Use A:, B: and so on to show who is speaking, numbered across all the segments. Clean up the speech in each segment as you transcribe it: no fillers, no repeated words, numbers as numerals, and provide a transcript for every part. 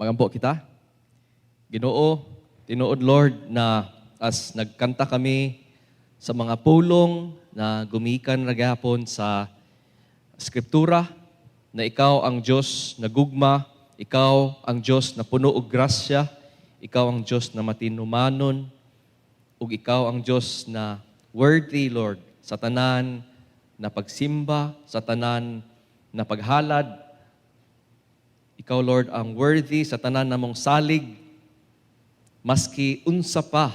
A: Magampo kita. Ginoo, tinuod, Lord, na as nagkanta kami sa mga pulong na gumikan ra gihapon sa Skriptura na ikaw ang Diyos na gugma, ikaw ang Diyos na puno og grasya, ikaw ang Diyos na matinumanon, ug ikaw ang Diyos na worthy, Lord, sa tanan na pagsimba, sa tanan na paghalad. Ikaw, Lord, ang worthy sa tanan namong salig, maski unsa pa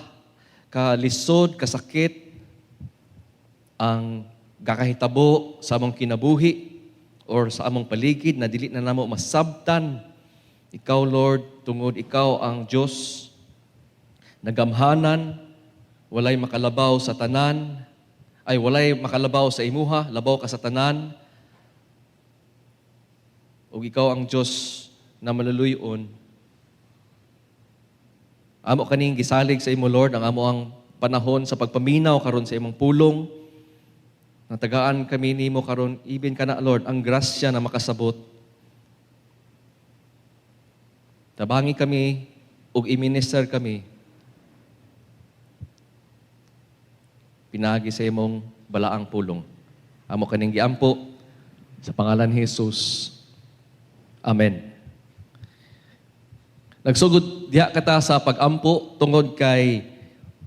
A: kalisod, kasakit, ang gakahitabo sa among kinabuhi or sa among paligid na dili na namo masabtan. Ikaw, Lord, tungod ikaw ang Diyos na gamhanan, walay makalabaw sa tanan, ay walay makalabaw sa imuha, labaw ka sa tanan. Ug ikaw ang Diyos na maluluyon. Amo kaning gisalig sa imo, Lord, ang amo ang panahon sa pagpaminaw karon sa imong pulong. Natagaan kami nimo karon, ibin kana, Lord, ang grasya na makasabot. Tabangi kami ug i-minister kami pinaagi sa imong balaang pulong. Amo kaning giampo sa pangalan ni Jesus. Amen. Nagsugod diha kata sa pagampo tungod kay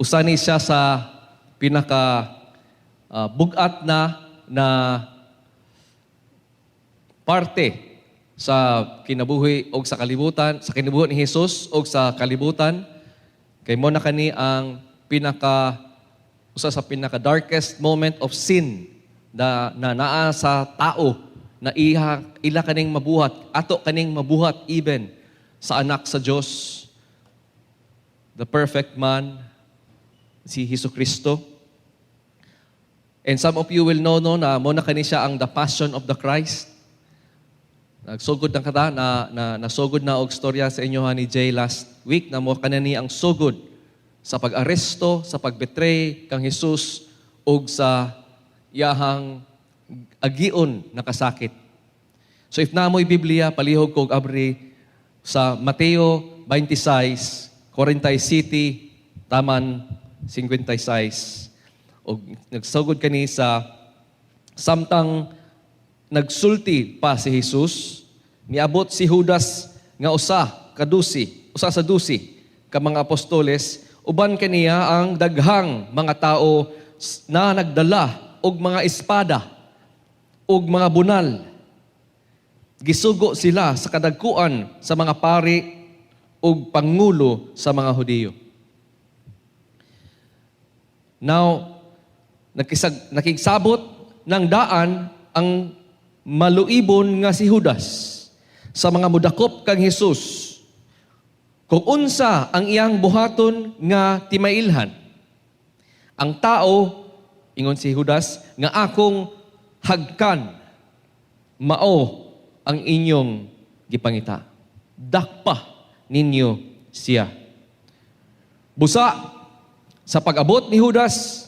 A: usa ni siya sa pinaka bugat na na parte sa kinabuhi og sa kalibutan, sa kinabuhi ni Jesus og sa kalibutan. Kay mo na kani ang pinaka usa sa pinaka darkest moment of sin na, na naa sa tao na iha ila kaning mabuhat, ato kaning mabuhat, even sa anak sa Dios, the perfect man, si Hesus Kristo. And some of you will know, no, na mo na kani siya ang the Passion of the Christ. Nagsugod na kata na, na nasugod na og storya sa inyo ha ni Jay last week na mo kanani ang sugod sa pag-aresto, sa pagbetray kang Jesus ug sa iyahang agion na kasakit. So if namoy Biblia, palihog kog abri sa Mateo 26, 47 taman 56. Og nagsugod kani sa samtang nagsulti pa si Jesus, niabot si Judas nga usa ka 12, usa sa 12 ka mga apostoles, uban kaniya ang daghang mga tao na nagdala og mga espada ug mga bunal. Gisugo sila sa kadagkuan sa mga pari ug pangulo sa mga Hudiyo. Now, nakigsabot ng daan ang maluibon nga si Judas sa mga mudakop kang Jesus kung unsa ang iyang buhaton nga timailhan. "Ang tao," ingon si Judas, "nga akong hagkan, mao ang inyong gipangita. Dakpa ninyo siya." Busa, sa pag-abot ni Judas,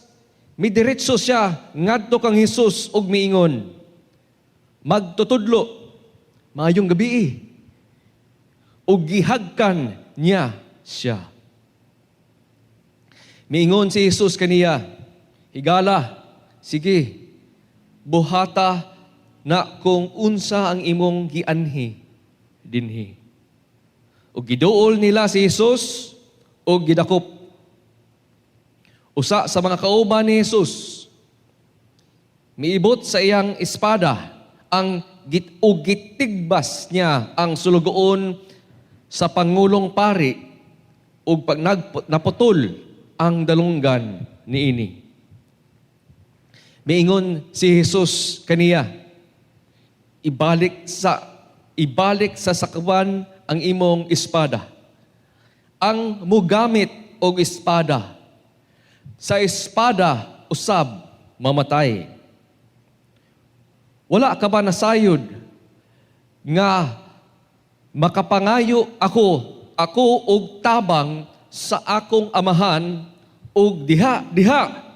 A: midiretso siya ngadto kang Jesus ug miingon, "Magtutudlo, maayong gabi." Ug gihagkan niya siya. Miingon si Jesus kaniya, "Higala, sige, buhata na kung unsa ang imong gianhi dinhi." Ug giduol nila si Jesus ug gidakop. Usa sa mga kauban ni Jesus miibot sa iyang espada ang git ug gitigbas niya ang sulugoon sa pangulong pari ug pag naputol ang dalunggan niini. Miingon si Jesus kaniya, "Ibalik sa sakwan ang imong espada. Ang mugamit og espada, sa espada usab mamatay. Wala ka ba nasayod nga makapangayo ako og tabang sa akong Amahan og diha diha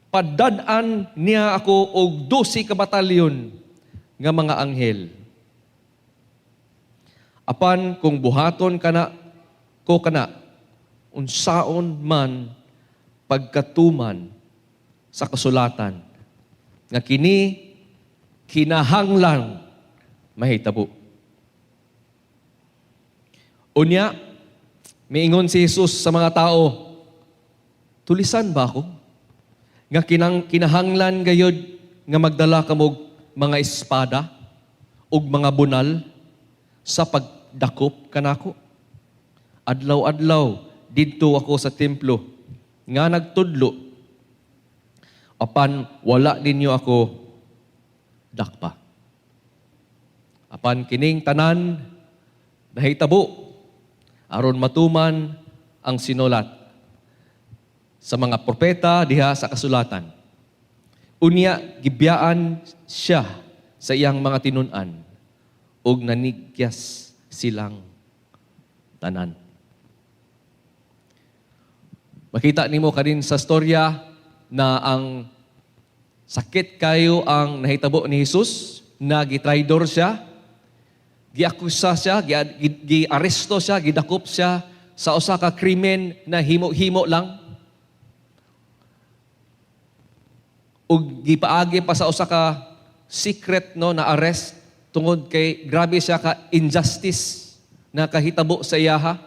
A: padad-an niya ako og 12 ka batalyon nga mga anghel? Apan kung buhaton kana ko kana, unsaon man pagkatuman sa kasulatan nga kini kinahanglan mahitabo?" Unya, miingon si Jesus sa mga tao, "Tulisan ba ako nga kinahanglan gayud nga magdala kamog mga espada ug mga bunal sa pagdakop kanako? Adlaw-adlaw didto ako sa templo nga nagtudlo, apan wala ninyo ako dakpa. Apan kining tanan nahitabo aron matuman ang sinulat sa mga propeta diha sa kasulatan." Unya gibiyaan siya sa iyang mga tinun-an ug nanigyas silang tanan. Makita nimo kanin sa storya na ang sakit kayo ang nahitabo ni Jesus, na gitraidor siya, giakusa siya, giaresto siya, gidakop siya sa usa ka krimen na himo-himo lang. Ug gipaagi pa sa usa ka secret, no, na arrest tungod kay grabe siya ka injustice na kahitabo sa iyaha.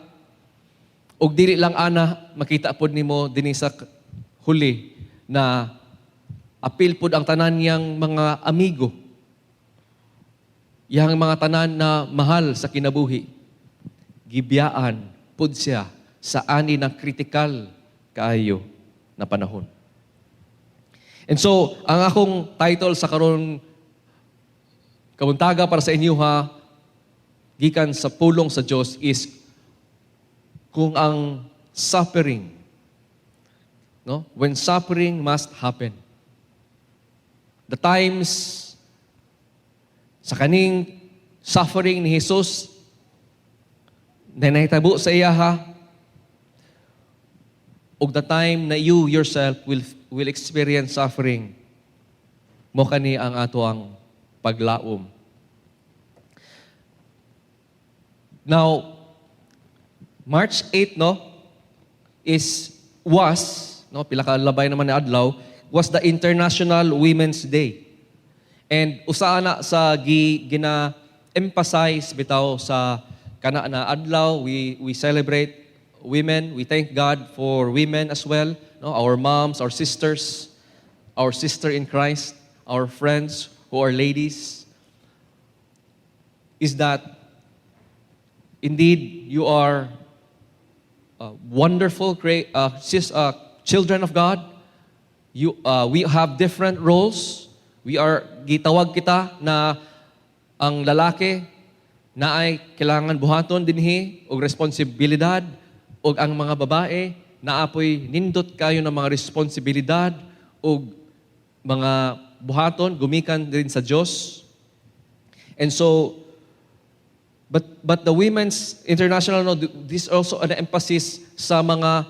A: Ug dili lang ana, makita pod nimo dinhi sa huli na apil pod ang tanan niyang mga amigo. Yang mga tanan na mahal sa kinabuhi. Gibiyaan pod siya sa ani ng critical kaayo na panahon. And so, ang akong title sa karon kabuntaga para sa inyo ha, gikan sa pulong sa Dios, is kung ang suffering, no? When suffering must happen. The times sa kaning suffering ni Jesus na nahitabo sa iya ha, ug the time na you yourself will experience suffering, mo kani ang ato ang paglaom. Now, March 8, no, is was, no, pila ka labay naman ni adlaw, was the International Women's Day. And usa na sa gina emphasize bitaw sa kana na adlaw, we celebrate women, we thank God for women as well, no, our moms, our sisters, our sister in Christ, our friends who are ladies, is that indeed you are wonderful great children of God. We have different roles. We are gitawag kita na ang lalaki na ay kailangan buhaton dinhi og responsibilidad, ug ang mga babae na apoy nindot kayo ng mga responsibilidad ug mga buhaton gumikan din sa Dios. And so but the Women's International, no, this also an emphasis sa mga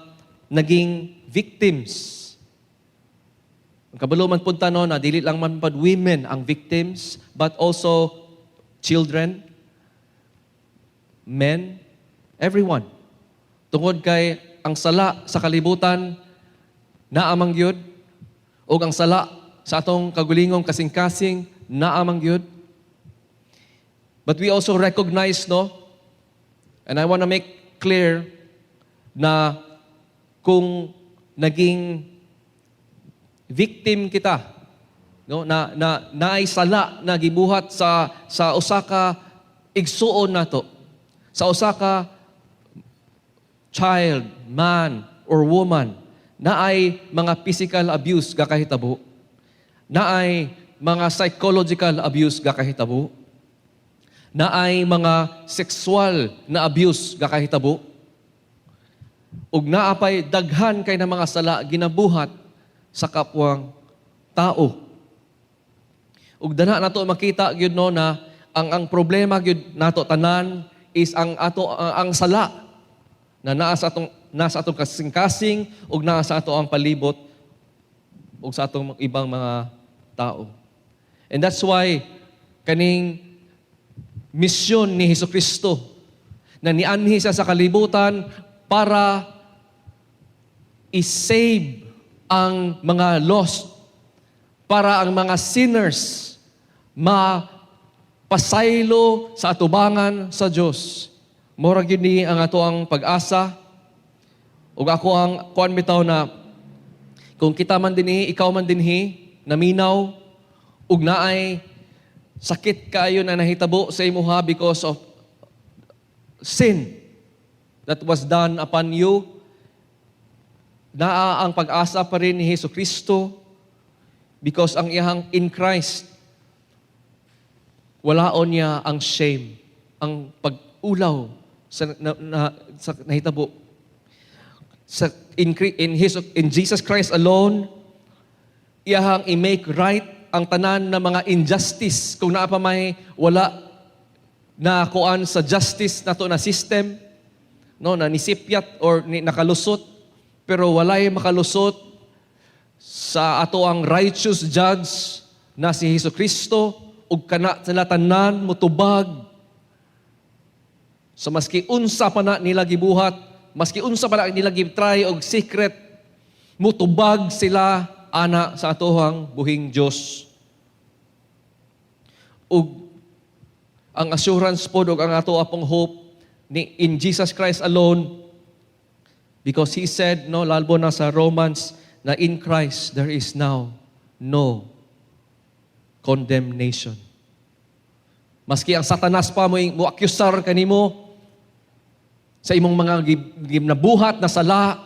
A: naging victims. Ang kabalo man punta, no, na dili lang man pud women ang victims, but also children, men, everyone. Tungod kay ang sala sa kalibutan naa man gyud, ug ang sala sa atong kagulingong kasing-kasing naa man gyud. But we also recognize, no, and I want to make clear na kung naging victim kita, no, na naay sala na gibuhat sa usa ka igsuon nato, sa usa ka child, man or woman, naay mga physical abuse gakahitabo, naay mga psychological abuse gakahitabo, naay mga sexual na abuse gakahitabo, ug naa pay daghan kay na mga sala ginabuhat sa kapwang tao. Ug dana nato makita gyud, no, na ang problema gyud nato tanan is ang ato ang sala na naa sa atong kasing-kasing ug naa sa ato ang palibot ug sa atong ibang mga tao. And that's why kaning misyon ni Hesus Kristo Na nianhi siya sa kalibutan para i-save ang mga lost, para ang mga sinners mapasaylo sa atubangan sa Dios. Mora gyud ni ang ato ang pag-asa ug ako ang kuan bitaw na kung kita man dinhi, ikaw man dinhi, naminaw ug naay sakit kayo na nahitabo sa imuha because of sin that was done upon you, naa ang pag-asa pa rin ni Hesus Kristo because ang iyang in Christ, walaon niya ang shame, ang pag-ulaw sa nahitabo. Sa in, in, his, in Jesus Christ alone, iyahang i-make right ang tanan na mga injustice kung naa pa may wala na kuan sa justice nato na system, no, na nisipyat or ni, nakalusot, pero walay makalusot sa ato ang righteous judge na si Hesus Kristo ug kana sila tanan mutubag. So maski unsa pa na nila gibuhat, maski unsa pa na nila gitry og secret, mutubag sila ana sa atohang buhing Dios. Ug ang assurance pod ug ang ato apong hope ni in Jesus Christ alone because He said, no, lalbo na sa Romans, na in Christ there is now no condemnation. Maski ang Satanas pa mo akusar kanimo sa imong mga nabuhat na sala,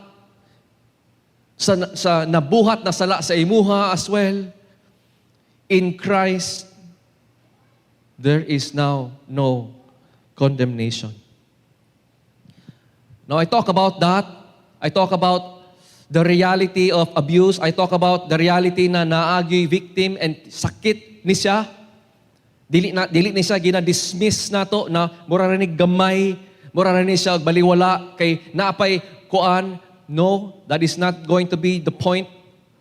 A: sa nabuhat na sala sa imuha as well, in Christ there is now no condemnation. Now, I talk about that. I talk about the reality of abuse. I talk about the reality na naagi victim and sakit ni siya. Dili ni siya gina-dismiss nato na mura ra ni gamay, mura ra ni siya og baliwala kay naapay kuan. No, that is not going to be the point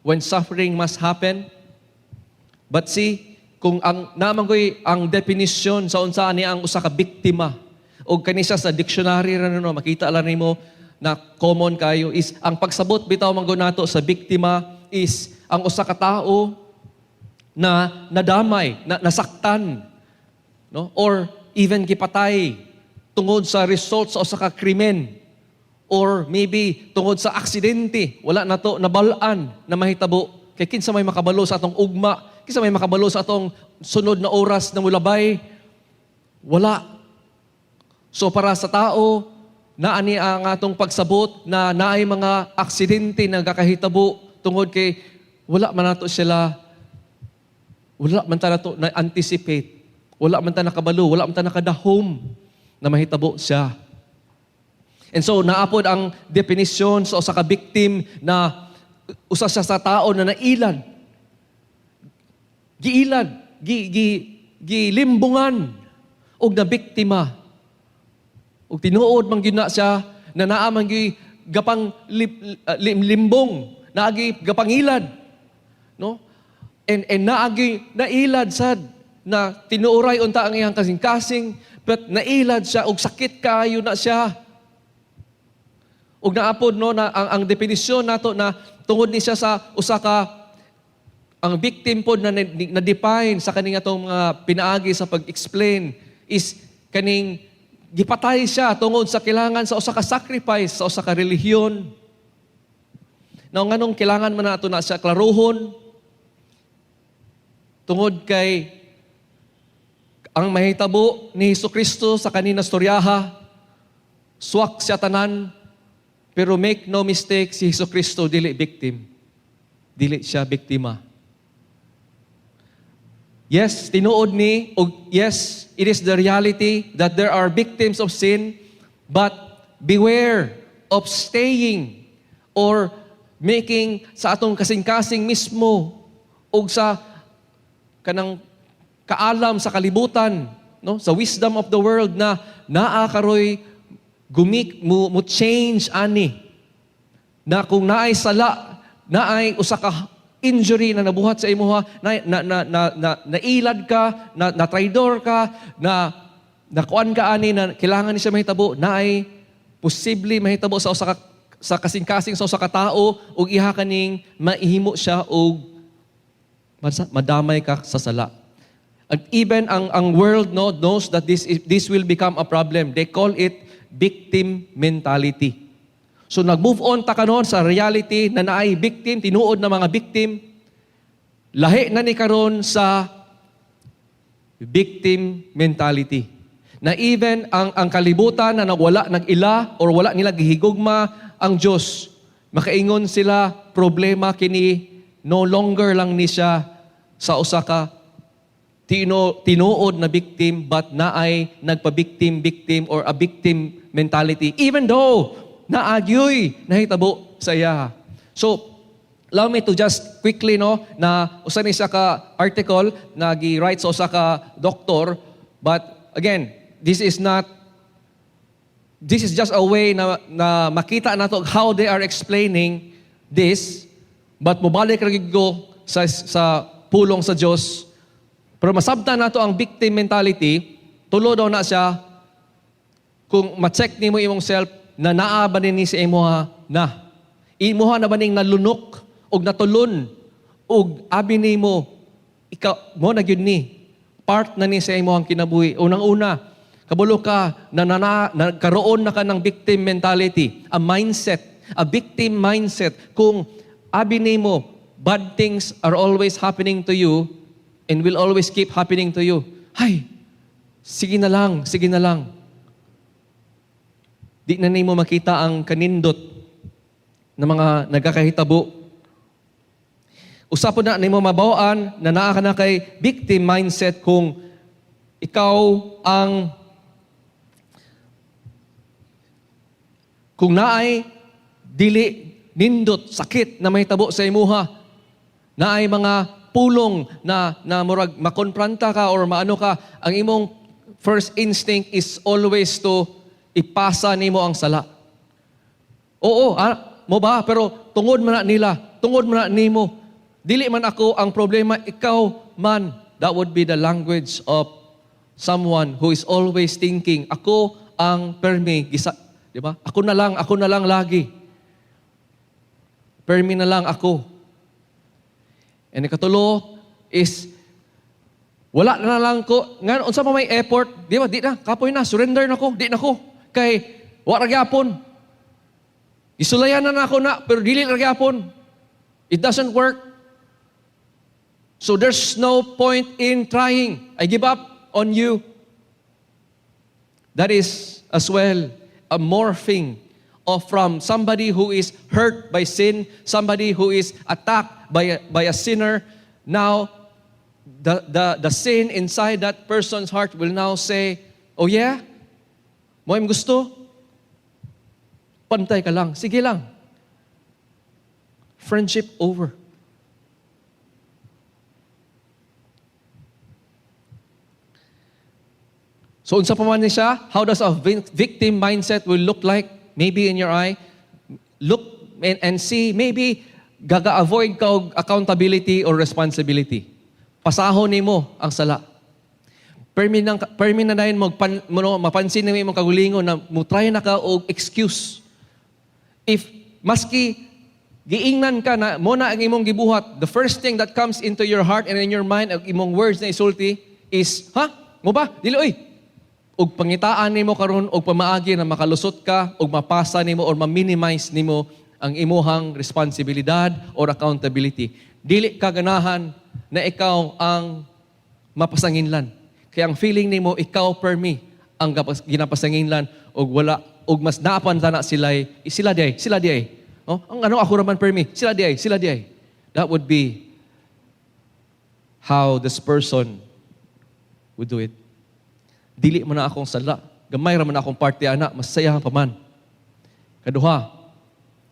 A: when suffering must happen. But see, kung ang naman ko'y ang definition sa unsa ni ang usa ka biktima o kani siya sa dictionary ra, no, makita lang nimo na common kayo is ang pagsabot bitaw man gud nato sa biktima is ang usa ka tawo na nadamay, na nasaktan, no, or even gipatay tungod sa result sa usa ka krimen or maybe tungod sa aksidente, wala na to nabal-an na mahitabo kay kinsa may makabalo sa atong ugma, kinsa may makabalo sa atong sunod na oras na mulabay? Wala. So para sa tao, naani ang atong pagsabot na naay mga aksidente na gakahitabo tungod kay wala man nato sila, wala man ta nato na anticipate, wala man ta nakabalo, wala man ta nakadahom na mahitabo siya. And so naapod ang definition sa usa ka victim na usa siya sa tao na nailad. Giilad, gi gi gilimbungan og na biktima. Ug tinuod man gyud na siya na naa man gyud gapang limbong, naagi gapangilad. No? And naagi nailad sad na tinuoray unta ang iyang kasing-kasing, but nailad siya og sakit kaayo na siya. Ug naapod, no, na ang definisyon nato na tungod ni siya sa usa ka ang victim pod na define sa kaning atong mga pinaagi sa pag-explain is kaning gipatay siya tungod sa kailangan sa usa ka sacrifice sa usa ka relihiyon. Now, nganong kailangan man nato na siya klaruhon? Tungod kay ang mahitabo ni Hesus Kristo sa kanina storyaha, swak siya tanan, pero make no mistake, si Hesus Kristo dili victim. Dili siya biktima. Yes, tinuod ni, og yes, it is the reality that there are victims of sin, but beware of staying or making sa atong kasing-kasing mismo og sa kanang kaalam sa kalibutan, no, sa wisdom of the world na naa karoy gumik mo change ani na kung naay sala, naay usa ka injury na nabuhat sa imuha, na nailad ka, na traidor ka, na nakuan ka ani na kailangan ni siya mahitabo, naay posible mahitabo sa usa ka, sa kasing-kasing sa usa ka tawo ug iha kaning maihimo siya og madamay ka sa sala. And even ang world, no, knows that this will become a problem. They call it victim mentality. So nag-move on ta karon sa reality na naay victim, tinuod na mga victim. Lahi na ni karon sa victim mentality. Na even ang kalibutan na wala nag-ila or wala nila gihigugma ang Diyos, makaingon sila problema kini, no longer lang ni siya sa usa ka tinuod na victim, but naay nagpa-victim victim or a victim mentality even though naagyoy nahitabo sa iya. So allow me to just quickly, no, na usa ni siya ka article na gi-write sa usa ka doktor, but again, this is not, this is just a way na makita nato how they are explaining this, but mobalik ra gyud ko sa pulong sa Dios. Pero masabtan nato ang victim mentality, tulo daw na siya. Kung ma-check nimo imong self na naa ba ni sa imuha na imuha na ba ning nalunok og natulon og abi nimo ikaw mo na gyud ni part na ni sa imong kinabuhi. Unang-una, kabalo ka na nagkaroon na ka ng victim mentality, a mindset, a victim mindset, kung abi nimo bad things are always happening to you and will always keep happening to you. Hay, sige na lang, sige na lang. Di na nimo makita ang kanindot na mga nagakahitabo. Usa po na nimo mabawaan na naa ka na kay victim mindset kung ikaw ang kung naay dili nindot, sakit na mahitabo sa imuha, naay mga pulong na murag makonfronta ka or maano ka, ang imong first instinct is always to ipasa nimo ang sala. Oo, mo ba? Pero tungod man na nila, tungod man na nimo. Dili man ako ang problema, ikaw man. That would be the language of someone who is always thinking, ako ang permi, gisa, di ba? Ako na lang lagi. Permi na lang ako. And ikatulo is, wala na lang ko, nga, unsa pa may effort, di ba? Di na, kapoy na, surrender na ko, di na ko. Kay, wa ra gyapon. Isulayan na nako na, pero dili ra gyapon. It doesn't work. So there's no point in trying. I give up on you. That is as well a morphing of from somebody who is hurt by sin, somebody who is attacked by a sinner. Now, the sin inside that person's heart will now say, "Oh yeah? Mo im gusto? Pantay ka lang. Sige lang." Friendship over. So unsa pa man ni siya, how does a victim mindset will look like? Maybe in your eye, look and see, maybe gaga-avoid ka og accountability or responsibility. Pasahon nimo ang sala. Permi na dayon magpan, mo, no, mapansin nimo imong kagulingon na mo try na ka og excuse. If maski giingnan ka na mo na ang imong gibuhat, the first thing that comes into your heart and in your mind ang imong words na isulti is, "Ha? Mo ba? Dili oy." Ug pangitaan nimo karon og pamaagi na makalusot ka ug mapasa nimo or ma-minimize nimo ang imuhang responsibilidad or accountability. Dili ka ganahan na ikaw ang mapasanginlan. Kaya ang feeling nimo, ikaw per me ang ginapasanginlan og wala og mas naapan na sila, sila di, sila di. Oh, ang ano ako raman per me, sila di, sila di. That would be how this person would do it. Dili man na akong sala. Gamay ra man akong party ana, masaya pa man. Kaduha,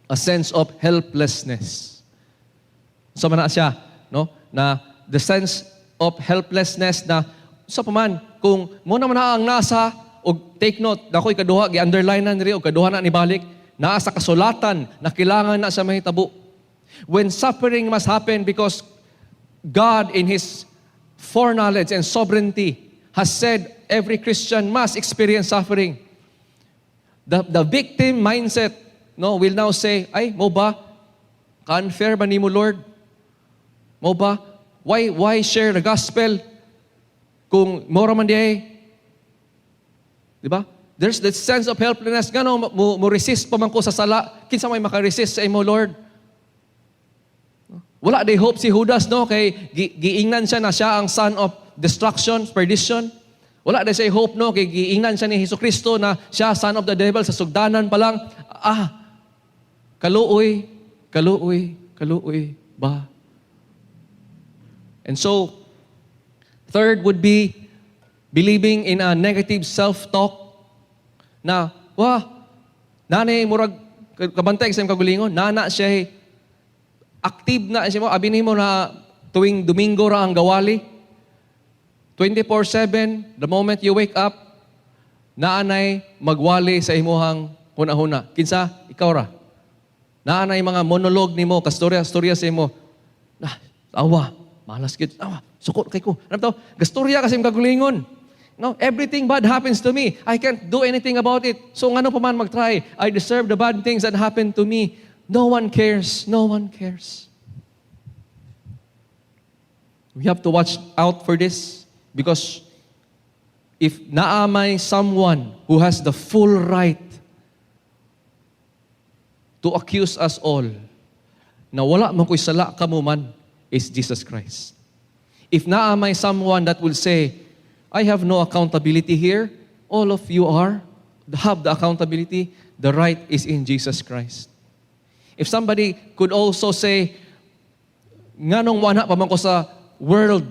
A: a sense of helplessness. Sa man na siya, no? Na the sense of helplessness na sa pa man kung mo naman na ang nasa og take note, dakoy kaduha gi-underline na niri og kaduha na ni balik naa sa kasulatan na kailangan na sa mahitabo. When suffering must happen because God in His foreknowledge and sovereignty has said every Christian must experience suffering. The victim mindset, no, will now say, "Ay, mao ba? Unfair ba nimo, Lord? Mao ba? Why share the gospel kung mao ra man diay?" Di ba? There's that sense of helplessness. Ngano mo resist pa man ko sa sala? Kinsa may maka-resist sa imo, Lord? Wala diay hope si Judas, no, kay giingnan siya na siya ang son of destruction, perdition. Wala diay siya hope, no, kay giingnan siya ni Hesus Kristo na siya son of the devil sa sugdanan pa lang. Ah, kaluoy, kaluoy, kaluoy ba? And so, third would be believing in a negative self-talk na, wah, nanay, murag, kabantay sa imong kaugalingon, nana siya, active na siya mo, abi nimo na tuwing Domingo ra ang gawali. 24/7, the moment you wake up, naanay magwali sa imuhang huna-huna. Kinsa? Ikaw ra. Naanay mga monologue nimo, kastorya, storya sa imo. Ah, awa, malas gid. Awa, suko kay ko. Ano to? Gastorya kasi imong kaugalingon. No, everything bad happens to me. I can't do anything about it. So ngano pa man mag-try? I deserve the bad things that happen to me. No one cares. No one cares. We have to watch out for this because if naa may someone who has the full right to accuse us all na wala man ko'y sala kamo man is Jesus Christ. If naa may someone that will say, "I have no accountability here," all of you are, have the accountability, the right is in Jesus Christ. If somebody could also say, "Nganong wala pa man ko sa world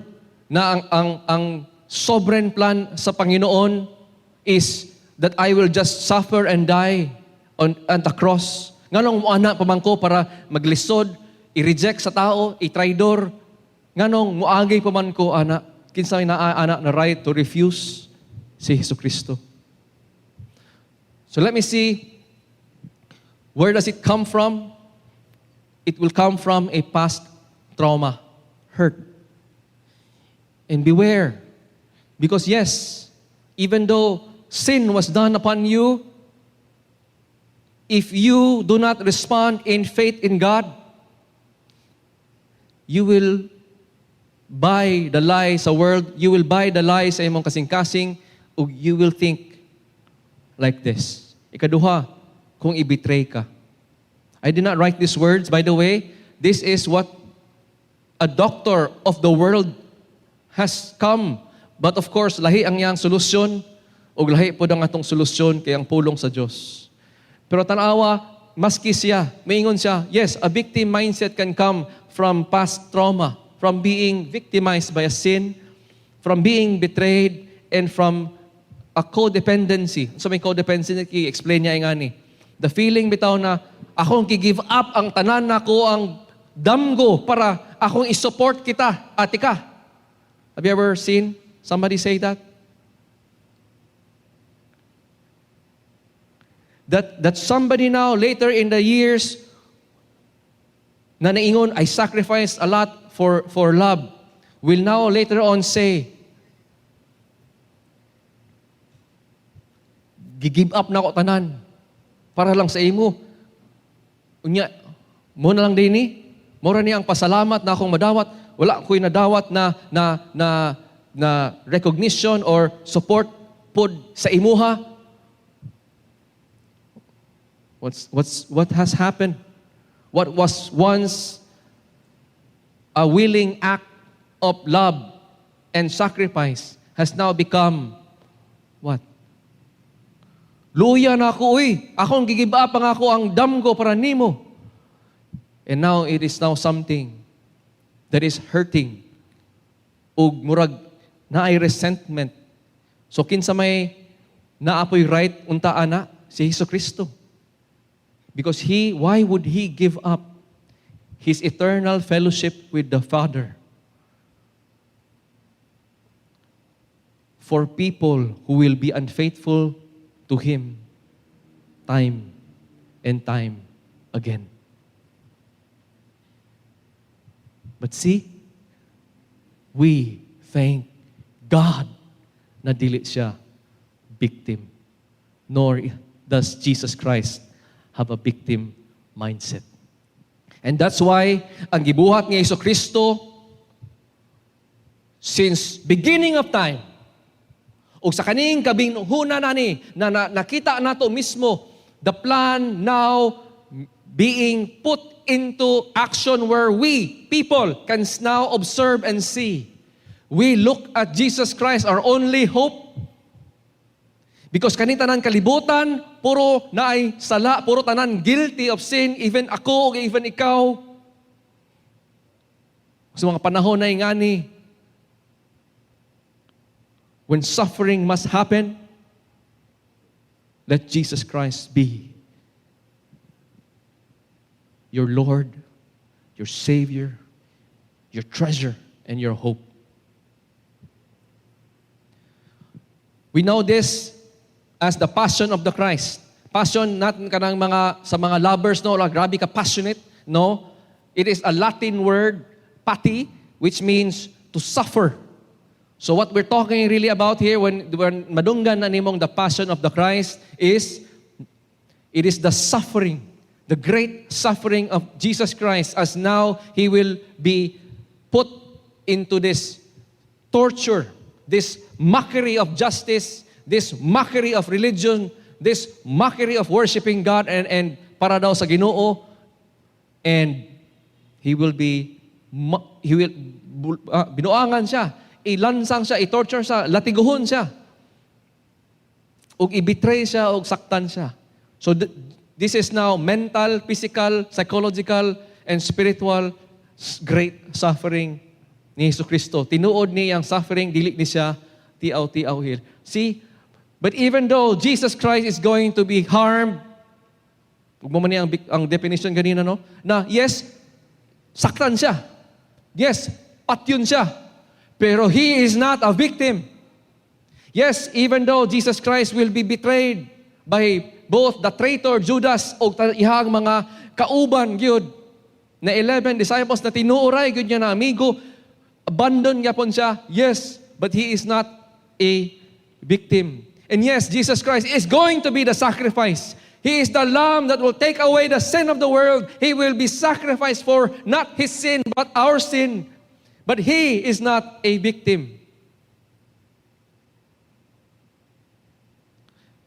A: na ang sovereign plan sa Panginoon is that I will just suffer and die on the cross. Nganong muana pa man ko para maglisod, i-reject sa tao, i-traidor? Nganong muagi pa man ko ana?" Kinsa naa ana na right to refuse? Si Hesus Kristo. So let me see, where does it come from? It will come from a past trauma, hurt. And beware, because yes, even though sin was done upon you, if you do not respond in faith in God, you will buy the lie sa world, you will buy the lie sa imong kasing-kasing, ug you will think like this. Ikaduha, kung i-betray ka. I did not write these words, by the way. This is what a doctor of the world has come. But of course, lahi ang iyang solusyon, ug lahi pod ang atong solusyon kay ang pulong sa Dios. Pero tanawa, maski siya, maingon siya, yes, a victim mindset can come from past trauma, from being victimized by a sin, from being betrayed, and from a codependency. So may codependency, explain niya ingani. The feeling bitaw na akong gi-give up ang tanan nako, ang damgo para akong i-support kita, ate ka. Have you ever seen somebody say that? That somebody now, later in the years, na naingon, "I sacrificed a lot for love," will now later on say, "Gi-give up na ako tanan para lang sa imo. Unya, mao na lang diay ni, mao ra ni ang pasalamat na akong madawat. Wala ko'y nadawat na recognition or support pod sa imuha." What has happened? What was once a willing act of love and sacrifice has now become what? "Luya na ako, uy. Akong gi-give up ang ako ang damgo para nimo." And now it is now something that is hurting. Ug murag naay resentment. So kinsa may naa poy right unta ana? Si Hesus Kristo. Because why would He give up His eternal fellowship with the Father for people who will be unfaithful to Him time and time again? But see, we thank God Na dili siya victim. Nor does Jesus Christ have a victim mindset. And that's why ang gibuhat ni Hesus Kristo since beginning of time ug sa kaning kabinhuna nani na nakita nato mismo the plan now being put into action where we people can now observe and see. We look at Jesus Christ, our only hope. Because kani tanan kalibutan, puro naay sala, puro tanan guilty of sin, even ako, even ikaw. Sa mga panahon na ingani, when suffering must happen, let Jesus Christ be your Lord, your Savior, your treasure, and your hope. We know this as the passion of the Christ. Passion, not kanang mga sa mga lovers, no, like, grabe ka passionate, no. It is a Latin word, pati, which means to suffer. So what we're talking really about here when madunggan na nimong the passion of the Christ is it is the suffering, the great suffering of Jesus Christ as now He will be put into this torture, this mockery of justice, this mockery of religion, this mockery of worshiping God and para daw sa Ginoo, and he will binuangan siya, ilansang siya, i-torture siya, latiguhon siya, ug i-betray siya, ug saktan siya. So this is now mental, physical, psychological, and spiritual great suffering ni Hesus Kristo. Tinuod ni ang suffering, dili ni siya tiaw-tiaw here. See? But even though Jesus Christ is going to be harmed, ug mo man niya ang definition ganina, no? Na yes, saktan siya. Yes, patyon siya. Pero He is not a victim. Yes, even though Jesus Christ will be betrayed by both the traitor Judas o ihang mga kauban gyud na 11 disciples na tinuoray gyud niya na amigo, abandon gyapon siya. Yes, but He is not a victim. And yes, Jesus Christ is going to be the sacrifice. He is the Lamb that will take away the sin of the world. He will be sacrificed for not His sin, but our sin. But He is not a victim.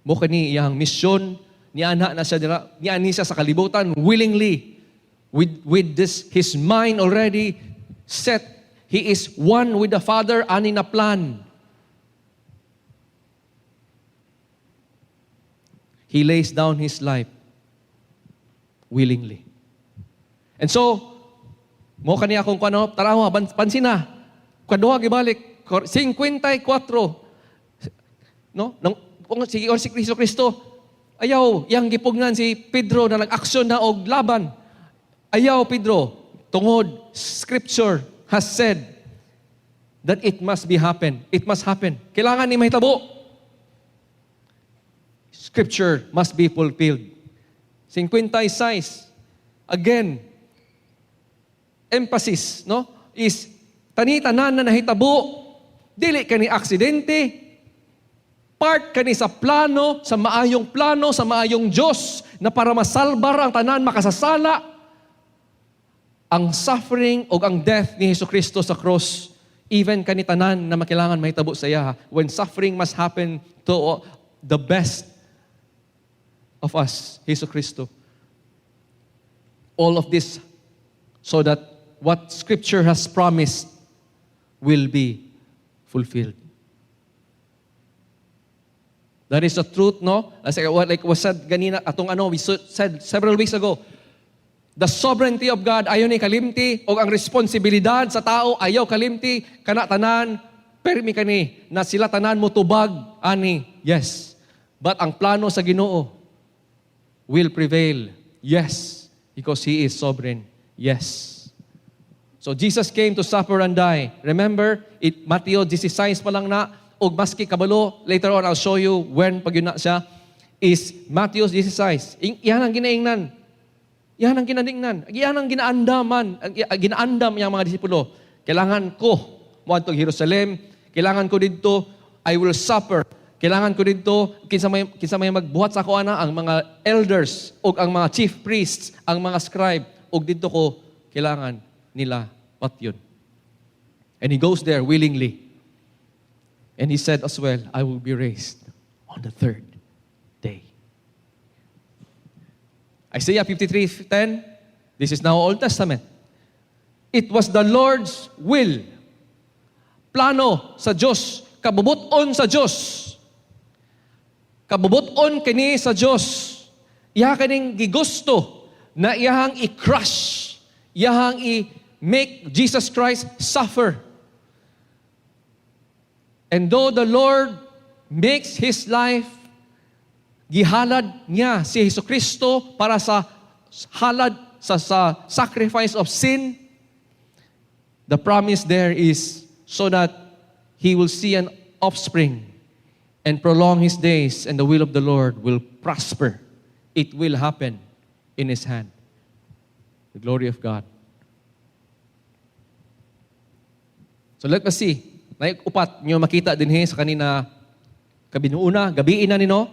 A: Mo kani iyang misyon, niana na siya dira, niani siya sa kalibutan willingly. With this his mind already set. He is one with the Father, ani na plan. He lays down His life willingly. And so, mo kani akong kuno, tarawa, pansin na. Kaduha gibalik, 54. No? Nang, kung sige, si Kristo Kristo, ayaw, yang gipugnan si Pedro na nag-aksyon na og laban. Ayaw, Pedro, tungod, Scripture has said that it must be happen. It must happen. Kailangan ni mahitabo. Scripture must be fulfilled. 56. Again, emphasis, no? Is tani-tanan na nahitabo, dili kani aksidente, part kani sa plano, sa maayong plano, sa maayong Diyos, na para masalbar ang tanan makasasala, ang suffering o ang death ni Hesus Kristo sa cross, even kani tanan na makailangan mahitabo sa iya, when suffering must happen to the best of us, Hesus Kristo. All of this so that what Scripture has promised will be fulfilled. That is the truth, no? As what like was said ganina, atong ano, we said several weeks ago, the sovereignty of God ayaw ni kalimti, o ang responsibilidad sa tao ayaw kalimti, kana tanan, permi kani, na sila tanan mo tubag, ani, yes. But ang plano sa Ginoo will prevail. Yes, because He is sovereign. Yes. So Jesus came to suffer and die. Remember, it, Mateo 16 pa lang na, og maski kabalo, later on I'll show you when pag yun na siya, is Matthew 16. Iyan ang ginaingnan. Iyan ang ginaningnan. Iyan ang ginaandaman. Ginaandam iyang mga disipulo. Kailangan ko moadtog Jerusalem. Kailangan ko didto I will suffer. Kailangan ko didto kinsa may magbuhat sa ako ana, ang mga elders ug ang mga chief priests, ang mga scribe, ug didto ko kailangan nila patyon. And he goes there willingly. And he said as well, "I will be raised on the third day." Isaiah 53:10, this is now Old Testament. It was the Lord's will. Plano sa Diyos, kabubut-on sa Diyos. Kabubut-on kini sa Diyos. Iha kaning gigusto na iyahang i-crush, iyahang i-make Jesus Christ suffer. And though the Lord makes His life, gihalad niya si Hesus Kristo para sa halad sa sacrifice of sin, the promise there is so that He will see an offspring and prolong His days, and the will of the Lord will prosper. It will happen in His hand. The glory of God. So let us see. Naay upat nyo makita dinhi sa kanina kabinuuna, gabii na nino.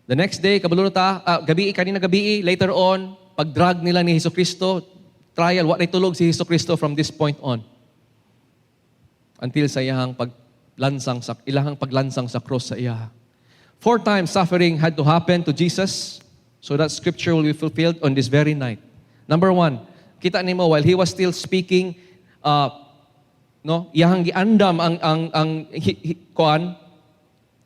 A: The next day, kabalo na ta, gabii, kanina gabii, later on, pag-drag nila ni Hesus Kristo, trial, wa tulog si Hesus Kristo from this point on. Until sa ilahang paglansang sa cross sa iya. Four times suffering had to happen to Jesus so that scripture will be fulfilled on this very night. Number one, kita nimo, while he was still speaking, no, iyahang giandam ang kuan.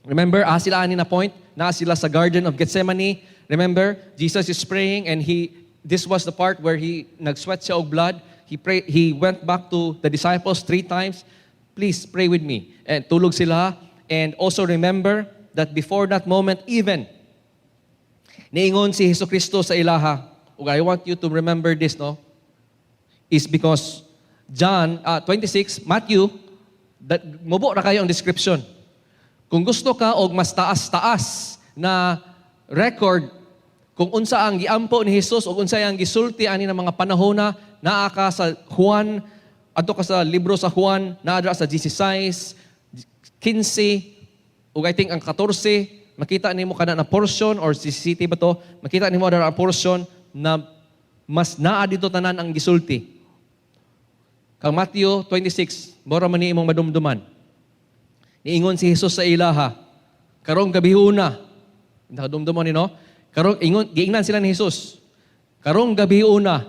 A: Remember, sila ani na point, na sila sa Garden of Gethsemane. Remember, Jesus is praying and he this was the part where he nagsweat siya og blood. He pray, he went back to the disciples three times. "Please pray with me." And tulog sila. And also remember that before that moment even, niingon si Hesus Kristo sa ilaha. Ug I want you to remember this, no? Is because John 26, Matthew, that mubo ra kayo ang description. Kung gusto ka og mas taas-taas na record kung unsa ang giampo ni Jesus o unsa ang gisulti ani ng mga panahona, naa ka sa Juan, adto ka sa libro sa Juan, naa dira sa 16, 15 ug I think ang 14, makita nimo kana na portion, or si city ba to, makita nimo dira ang portion na mas naa dito tanan ang gisulti. Kang Matthew 26, mora man ni imong madumduman. Niingon si Jesus sa ilaha, "Karong gabihuna." Nakadumduman ni, no? Karong ingon, giingnan sila ni Jesus. "Karong gabihuna,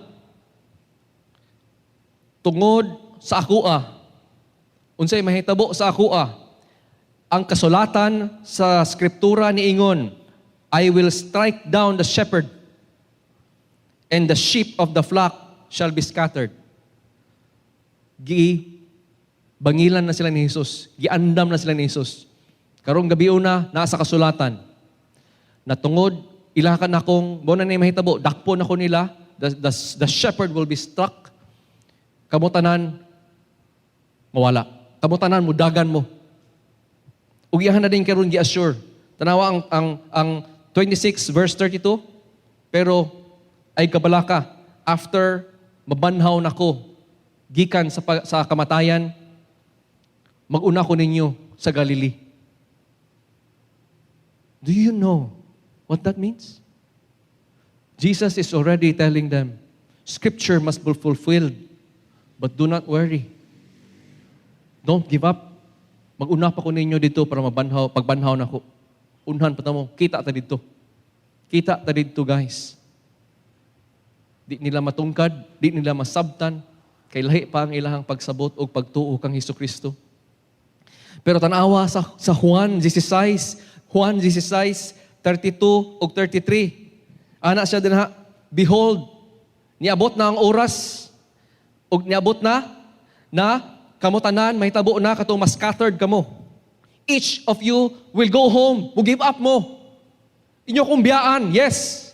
A: tungod sa akoa, unsay mahitabo sa akoa? Ang kasulatan sa skriptura niingon, 'I will strike down the shepherd, and the sheep of the flock shall be scattered.'" Gi bangilan na sila ni Jesus. Giandam na sila ni Jesus. "Karong gabhiona, nasa kasulatan na tungod ilakan akong, mao na ni mahitabo, dakpon ako nila, the shepherd will be struck, kamo tanan, mawala. Kamo tanan, mudagan mo." Ug iyahan na din karon gi-assure. Tanawa ang 26 verse 32, "Pero ay kabalaka, after mabanhaw nako gikan sa kamatayan, mag-una ko ninyo sa Galilee." Do you know what that means? Jesus is already telling them, "Scripture must be fulfilled, but do not worry. Don't give up. Mag-una pa ko ninyo didto para mabanhaw, pagbanhaw nako. Unhan pa ta mo, kita ta didto." Kita ta didto, guys. Di nila matungkad, di nila masabtan, kay lahi pa ang ilahang pagsabot o pagtuo kang Hesus Kristo. Pero tanawa sa Juan 16, Juan 16, 32 ug 33. Ana siya dinha, "Behold, niabot na ang oras, ug niabot na, na kamo tanan, mahitabo na katong mas scattered kamo. Each of you will go home, mo give up mo. Inyo kong biyaan, yes.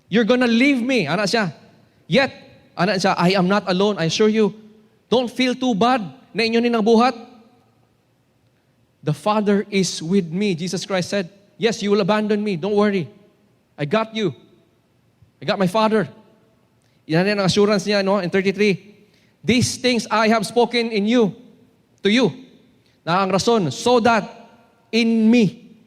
A: You're gonna leave me," ana siya. Yet, ana siya, "I am not alone, I assure you. Don't feel too bad na inyo ni buhat. The Father is with me," Jesus Christ said. "Yes, you will abandon me. Don't worry. I got you. I got my Father." Yan ang assurance niya, no? In 33, "These things I have spoken in you, to you, Na ang rason, so that in me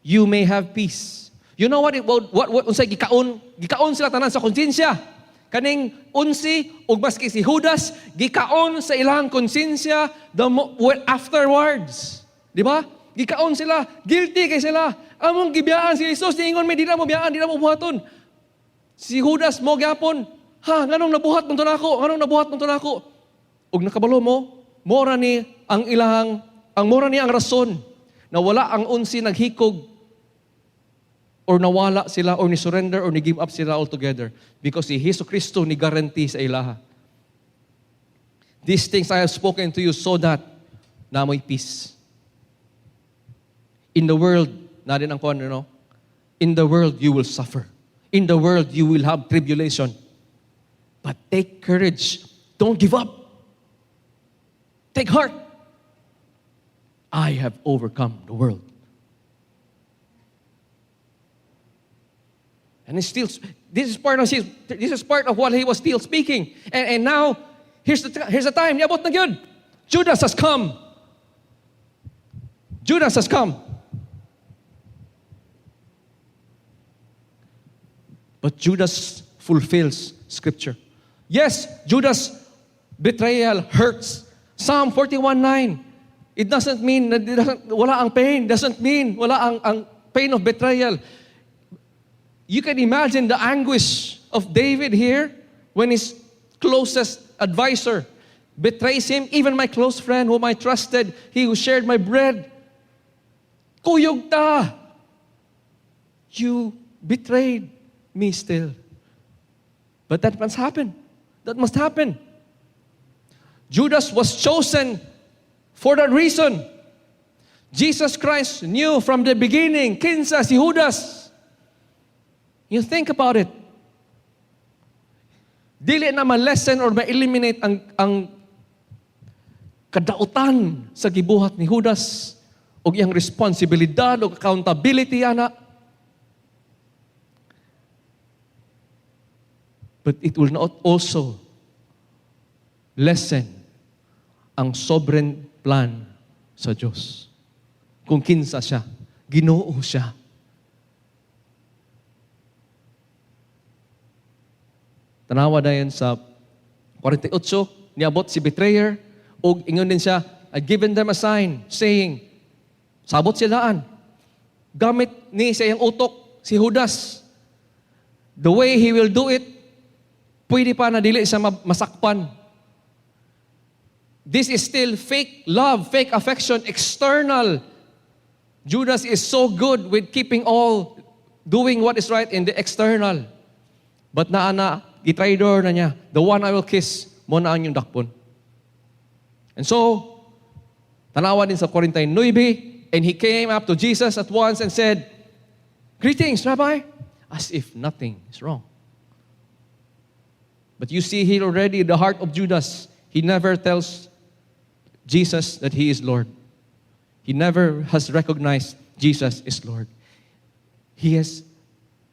A: you may have peace. You know what unsay gikaon? Gikaon sila tanan sa konsensya. Kaning 11 ug maski si Judas gikaon sa ilang konsensya well, afterwards. Di ba? Gikaon sila, guilty kay sila. Among gibiyaan si Jesus, niingon mi di na mo biyaan, di na mo buhaton. Si Judas mo gyapon, ha, nganong nabuhat man to nako? Nganong nabuhat man to nako? Ug nakabalo mo, mora ni ang ilang ang mora ni ang rason na wala ang 11 naghikog or nawala sila or ni surrender or ni give up sila altogether because si Hesus Kristo ni guarantee sa ilaha. These things I have spoken to you so that naa moy peace. In the world, na din ang kuan, no? In the world, you will suffer. In the world, you will have tribulation. But take courage. Don't give up. Take heart. I have overcome the world. And it's still, this is part of what he was still speaking. And now, here's the time. Niabot na gyud. Judas has come. Judas has come. But Judas fulfills Scripture. Yes, Judas' betrayal hurts. Psalm 41:9. It doesn't mean that it doesn't, wala ang pain. Doesn't mean wala ang pain of betrayal. You can imagine the anguish of David here when his closest advisor betrays him. Even my close friend whom I trusted, he who shared my bread. Kuyog ta! You betrayed me still. But that must happen. That must happen. Judas was chosen for that reason. Jesus Christ knew from the beginning, kinsa si Judas. You think about it. Dili na ma-lessen or ma-eliminate ang kadautan sa gibuhat ni Judas o iyang responsibilidad o accountability ana. But it will not also lessen ang sovereign plan sa Diyos. Kung kinsa siya, Ginoo siya. Tanawa dayon sa 48, niabot si betrayer, ug ingon din siya, I've given them a sign, saying, sabot silaan. Gamit ni sa iyang utok, si Judas. The way he will do it, pwede pa na dili siya masakpan. This is still fake love, fake affection, external. Judas is so good with keeping all, doing what is right in the external. But naana, gitraidor na niya, the one I will kiss, mo na ang inyong dakpon. And so, tanawa din sa 49, and he came up to Jesus at once and said, Greetings, Rabbi, as if nothing is wrong. But you see here already the heart of Judas. He never tells Jesus that he is Lord. He never has recognized Jesus is Lord. He is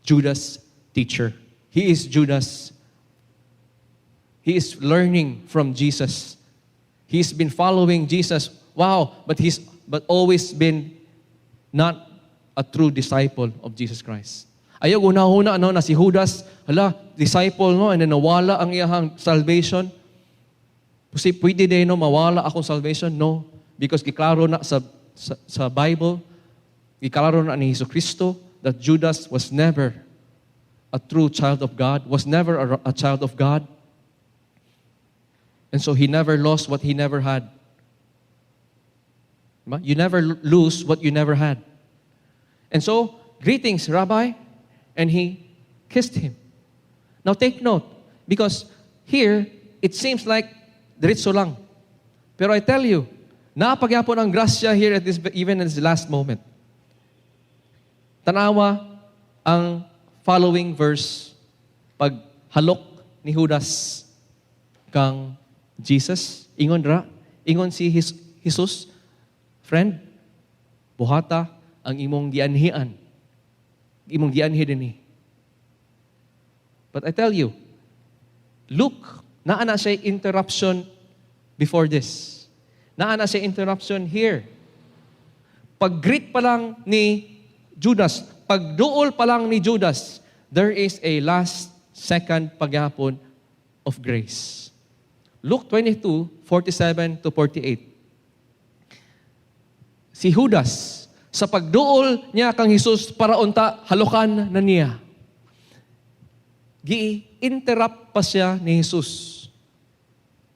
A: Judas' teacher. He is Judas. He is learning from Jesus. He's been following Jesus. Wow, but he's but always been not a true disciple of Jesus Christ. Ayaw una-una no, na si Judas, hala, disciple no, and then nawala ang iyahang salvation. Kasi pwede din no, mawala akong salvation? No. Because giklaro na sa Bible, giklaro na ni Hesus Kristo that Judas was never a true child of God, was never a child of God. And so he never lost what he never had. Diba? You never lose what you never had. And so, greetings, Rabbi. And he kissed him. Now take note, because here, it seems like diretso lang. Pero I tell you, napagyapon ang grasya here at this, even in this last moment. Tanawa ang following verse, paghalok ni Judas kang Jesus, ingon ra, ingon si Jesus, friend, buhata ang imong gianhian. Imong gianhi dinhi. But I tell you, Luke, naa na siya interruption before this. Naa na siya interruption here. Pag-greet pa lang ni Judas, pagduol pa lang ni Judas, there is a last second pa gyapon of grace. Luke 22, 47 to 48. Si Judas, sa pagduol niya kang Jesus para unta halokan na niya, gi-interrupt pa siya ni Jesus.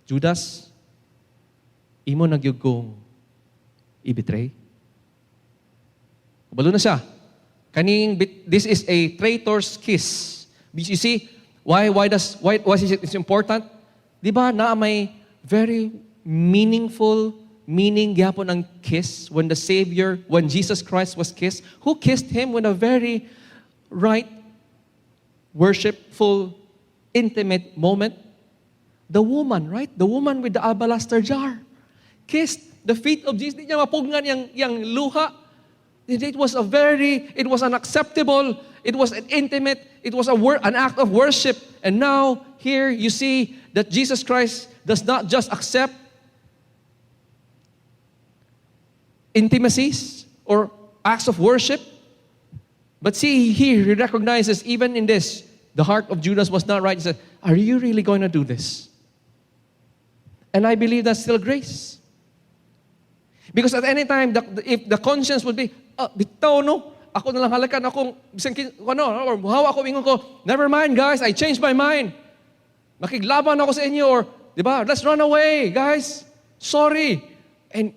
A: "Judas, imo na gyud kong i-betray?" Kabalo na siya. Kaning this is a traitor's kiss. You see, why is it important? Di ba na may very meaningful meaning gyapon ang kiss when the Savior, when Jesus Christ was kissed? Who kissed him with a very right, worshipful, intimate moment? The woman, right? The woman with the alabaster jar kissed the feet of Jesus. Di niya mapugngan yung luha. It was unacceptable, it was an intimate, it was an act of worship. And now, here you see that Jesus Christ does not just accept intimacies or acts of worship, but see here, he recognizes even in this, the heart of Judas was not right. He said, "Are you really going to do this?" And I believe that's still grace. Because at any time, if the conscience would be, "Ah, bitaw no, ako na lang halakan, akong, bisan, ano, or muhawa ako, ingon ko, 'Never mind, guys, I changed my mind. Makiglaban ako sa inyo,' or, di ba, 'Let's run away, guys. Sorry.'" And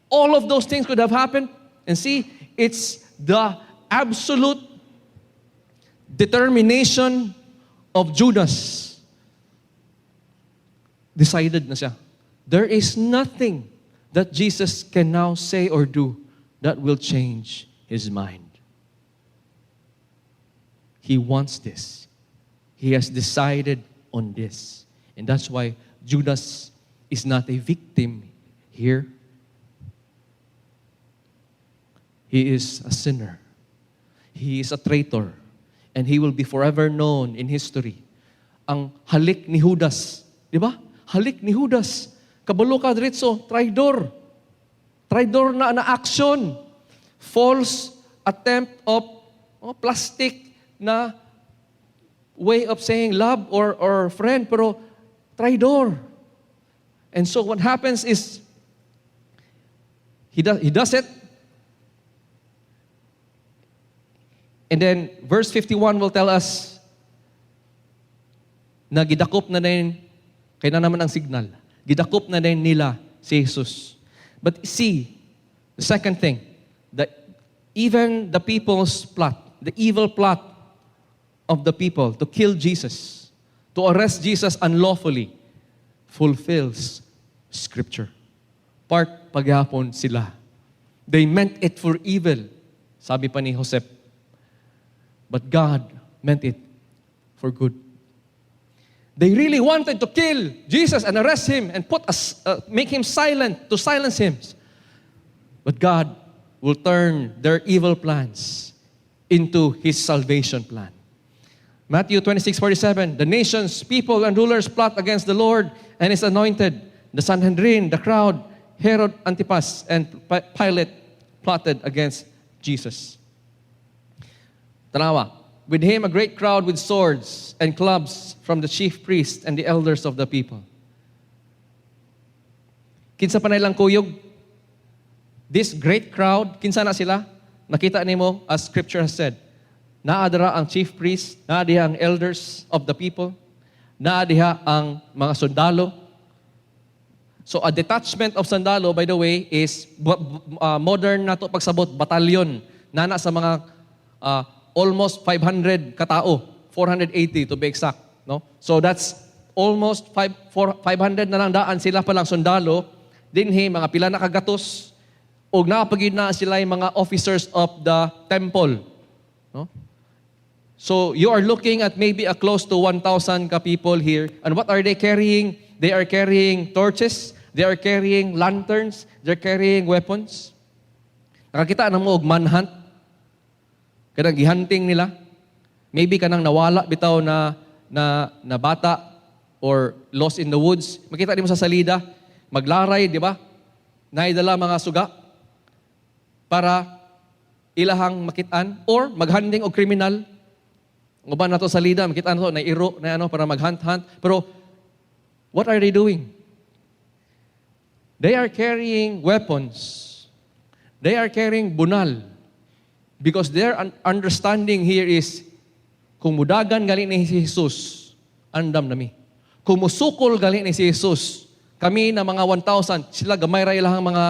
A: all of those things could have happened. And see, it's the absolute determination of Judas. Decided na siya. There is nothing that Jesus can now say or do that will change his mind. He wants this. He has decided on this. And that's why Judas is not a victim here. He is a sinner. He is a traitor. And he will be forever known in history. Ang halik ni Judas. Di ba? Halik ni Judas. Kabalo ka diretso, traidor. Traidor na action. False attempt of, oh, plastic na way of saying love or friend, pero traidor. And so what happens is, he does it. And then verse 51 will tell us na gidakop na din, kaya na naman ang signal, gidakop na din nila si Jesus. But see, the second thing, that even the people's plot, the evil plot of the people to kill Jesus, to arrest Jesus unlawfully, fulfills Scripture. Part pa gyapon sila. They meant it for evil, sabi pa ni Joseph. But God meant it for good. They really wanted to kill Jesus and arrest him and make him silent, to silence him. But God will turn their evil plans into His salvation plan. Matthew 26:47, the nations, people, and rulers plot against the Lord and His anointed. The Sanhedrin, the crowd, Herod Antipas, and Pilate plotted against Jesus. Tanawa. With him a great crowd with swords and clubs from the chief priests and the elders of the people. Kinsa pa na ilang kuyog? This great crowd, kinsa na sila? Nakita nimo, as Scripture has said, naa dira ang chief priest, naa diha ang elders of the people, naa diha ang mga sundalo. So a detachment of sundalo, by the way, is modern na to pagsabot, batalyon. Nana sa mga almost 500 katao, 480 to be exact. No? So that's almost 500 na lang daan sila pa lang sundalo. Dinhi, mga pila na kagatos. Og naa pa gyud na sila yung mga officers of the temple. No? So you are looking at maybe a close to 1,000 ka people here. And what are they carrying? They are carrying torches, they are carrying lanterns, they're carrying weapons. Nakakita na mo og manhunt? Kanang gihunting nila. Maybe kanang nawala bitaw na bata or lost in the woods. Makita nimo sa salida, maglaray, di ba? Naidala mga suga para ilahang makitaan or maghunting og kriminal. Ang uban nato sa lida, makitaan nato, na iro, na ano, para maghunt-hunt. Pero, what are they doing? They are carrying weapons. They are carrying bunal. Because their understanding here is, kung mudagan gali ni si Jesus, andam nami. Kung musukol gali ni si Jesus, kami na mga 1,000, sila gamay ra ilahang mga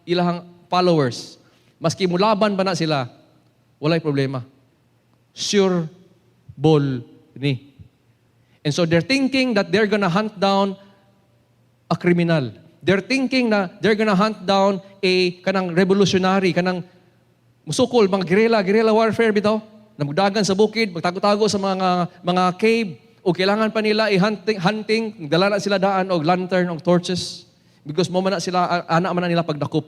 A: ilahang followers. Maski mulaban ba na sila, walay problema. Sure ball ni. And so they're thinking that they're gonna hunt down a criminal. They're thinking na they're gonna hunt down a kanang revolutionary, kanang musukol, mga guerrilla, guerrilla warfare bitaw. Na mugdagan sa bukid, magtago-tago sa mga cave, o kailangan pa nila i-hunting, hunting, dala na sila daan og lantern og torches because mo man na sila ana man na nila pagdakop.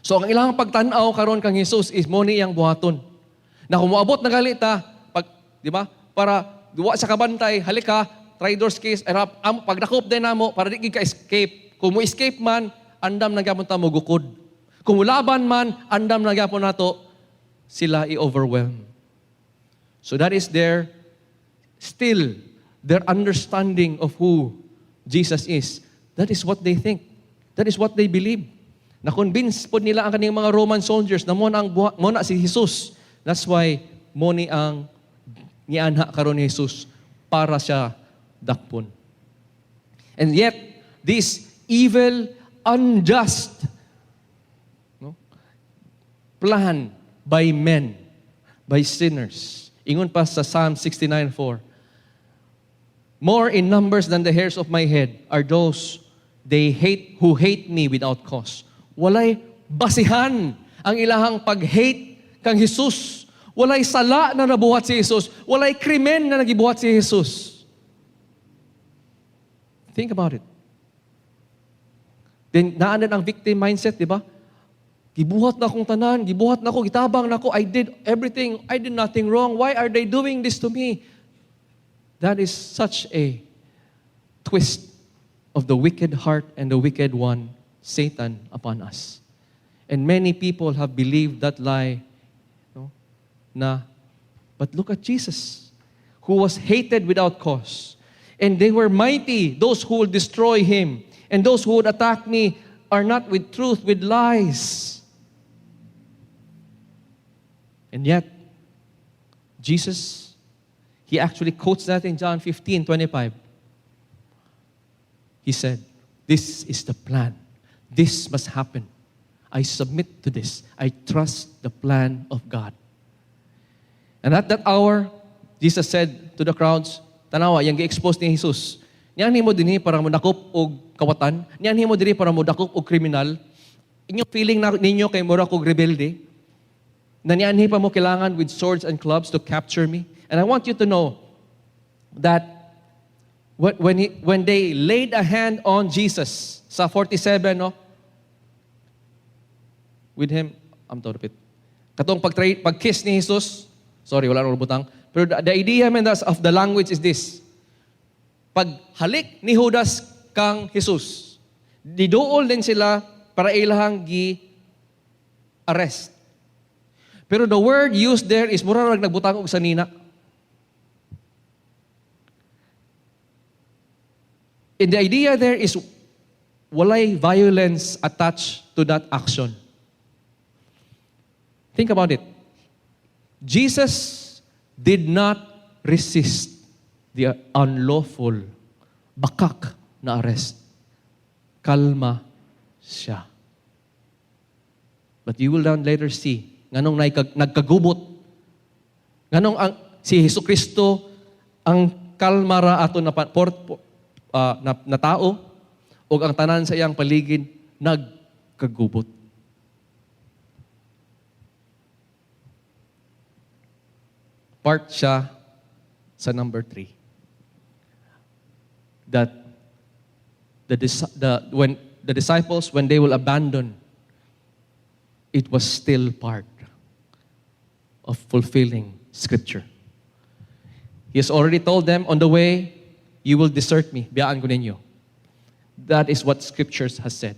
A: So ang ilang pagtan-aw karon kang Jesus is mo ni iyang buhaton. Na kung moabot na gali ta, pag, di ba? Para duwa sa kabantay, halika, trader's case, erap, am, pagdakop din namo para di gid ka escape. Kung mo escape man, andam na gyapon ta mo gukod. Kung mulaban man, andam na gyapon nato sila i-overwhelm. So that is their still their understanding of who Jesus is. That is what they think. That is what they believe. Na-convince po nila ang kanilang mga Roman soldiers na mo na, ang buha, mo na si Jesus. That's why mo ni ang nianha karon ni Jesus para siya dakpon. And yet, this evil, unjust, no, plan by men, by sinners. Ingon pa sa Psalm 69:4, "More in numbers than the hairs of my head are those they hate who hate me without cause." Walay basihan ang ilahang pag-hate kang Jesus. Walay sala na nabuhat si Jesus. Walay krimen na nagibuhat si Jesus. Think about it. Then, naanan ang victim mindset, di ba? Gibuhat na akong tanan, gibuhat na ako, gitabang na ako, I did everything, I did nothing wrong. Why are they doing this to me? That is such a twist of the wicked heart and the wicked one, Satan, upon us. And many people have believed that lie. No? Na, but look at Jesus, who was hated without cause. And they were mighty, those who will destroy him. And those who would attack me are not with truth, with lies. And yet, Jesus, he actually quotes that in John 15:25. He said, "This is the plan. This must happen. I submit to this. I trust the plan of God." And at that hour, Jesus said to the crowds, tanawa, yang gi-expose ni Jesus, "Nianhi mo dinhi para mo dakop og kawatan, nianhi mo dinhi para mo dakop og kriminal. Inyong feeling na ninyo kay mura kog rebelde, na nianhi pa mo kailangan with swords and clubs to capture me." And I want you to know that when they laid a hand on Jesus sa 47, no? With him, I'm to repeat. Katong pag-kiss ni Jesus, sorry, wala nang butang. Pero the idea, man, of the language is this. Paghalik ni Judas kang Jesus, diduol din sila para ilahang gi-arrest. Pero the word used there is mura rag nagbutang og sanina. And the idea there is walay violence attached to that action. Think about it. Jesus did not resist the unlawful bakak na arrest. Kalma siya. But you will down later see nganong nagkagubot. Nganong ang, si Hesus Kristo ang kalma ra ato na, na tao o ang tanan sa iyang paligid nagkagubot. Part siya sa number 3. That when the disciples, when they will abandon, it was still part of fulfilling Scripture. He has already told them, on the way, "You will desert me. Biyaan ko ninyo." That is what Scriptures has said.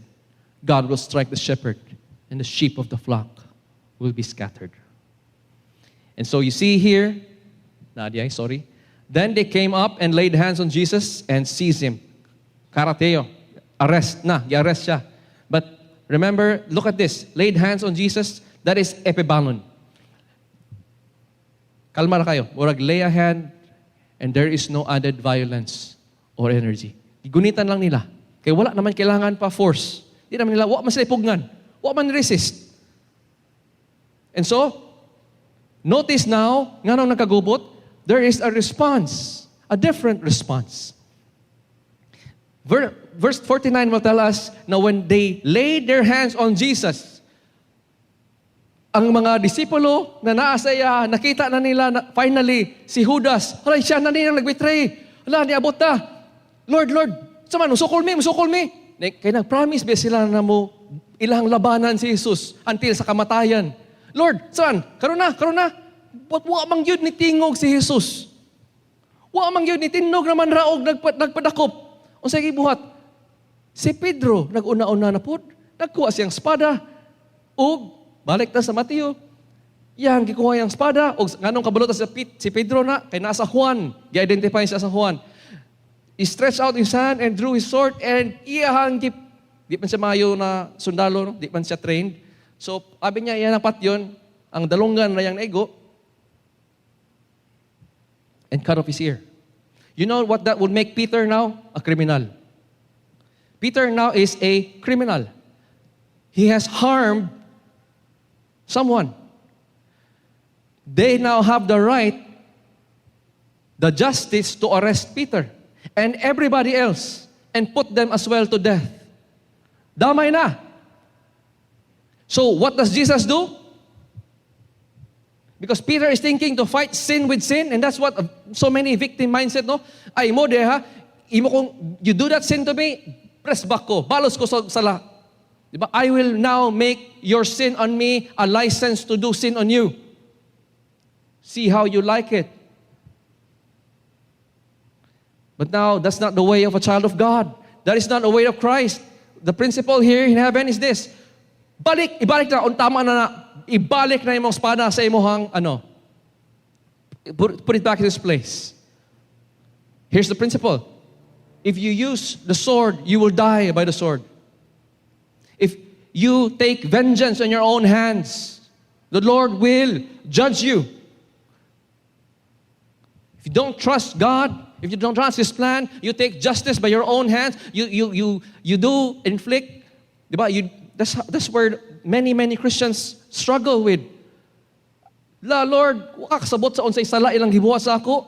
A: God will strike the shepherd, and the sheep of the flock will be scattered. And so you see here, Nadia, sorry. Then they came up and laid hands on Jesus and seized him. Karateo, arrest na, gi-arrest siya. But remember, look at this. Laid hands on Jesus, that is epibalon. Kalma na kayo. Murag lay a hand and there is no added violence or energy. Gunitan lang nila. Kaya wala naman kailangan pa force. Di naman nila, wa man sila ipugnan. Wa man resist. And so, notice now, nganong nagkagubot, there is a response, a different response. Verse 49 will tell us na when they laid their hands on Jesus, ang mga disipulo na naa sa iya, nakita na nila na finally si Judas, hala, siya na niyang nagbetray. Hala, niabot na. Lord, Lord, sama, musukol mi, musukol mi. Kaya nag-promise ba sila na mo ilang labanan si Jesus until sa kamatayan. Lord, saan? Karon na, karon na. But wa man gyud ni tingog si Jesus. Wa man gyud ni tinnog naman raog nagpadakop. Unsay gibuhat? Si Pedro nag-una-una na pud. Nagkuha siyang espada ug balik ta sa Mateo. Yang gikuha yang espada ug nganong kabalo ta si Pedro na kay nasa Juan, gi-identify siya sa Juan. He stretched out his hand and drew his sword and iyahang di man siya maayo na sundalo, no? Di man siya trained. So, abi niya, iyan ang patyon, ang dalunggan na yang naigo, and cut off his ear. You know what that would make Peter now? A criminal. Peter now is a criminal. He has harmed someone. They now have the right, the justice to arrest Peter and everybody else and put them as well to death. Damay na. So what does Jesus do? Because Peter is thinking to fight sin with sin, and that's what so many victim mindset, no? Ay, mo ha, imo kung you do that sin to me, press back ko, balos ko sa sala. Diba? I will now make your sin on me a license to do sin on you. See how you like it. But now, that's not the way of a child of God. That is not the way of Christ. The principle here in heaven is this. Balik, ibalik na, tama na na, ibalik na imong espada sa imong ano. Put it back in its place. Here's the principle. If you use the sword, you will die by the sword. If you take vengeance on your own hands, the Lord will judge you. If you don't trust God, if you don't trust His plan, you take justice by your own hands, you do inflict, diba? That's where many, many Christians struggle with. La, Lord, wa ka kasabot sa unsay sala ilang gibuhat sa ako.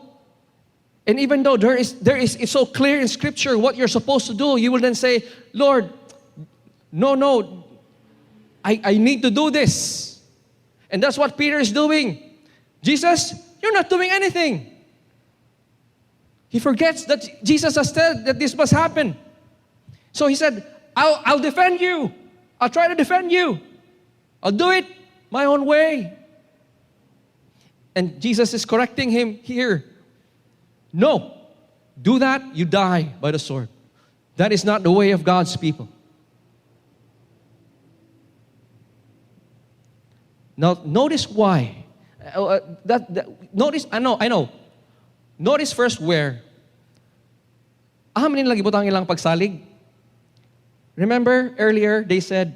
A: And even though it's so clear in Scripture what you're supposed to do, you will then say, "Lord, no, I need to do this." And that's what Peter is doing. "Jesus, you're not doing anything." He forgets that Jesus has said that this must happen. So he said, "I'll defend you. I'll try to defend you. I'll do it my own way." And Jesus is correcting him here. "No, do that, you die by the sword. That is not the way of God's people." Now, notice why. Notice, I know. Notice first where. Asa man nila gibutang ilang pagsalig? Remember earlier they said,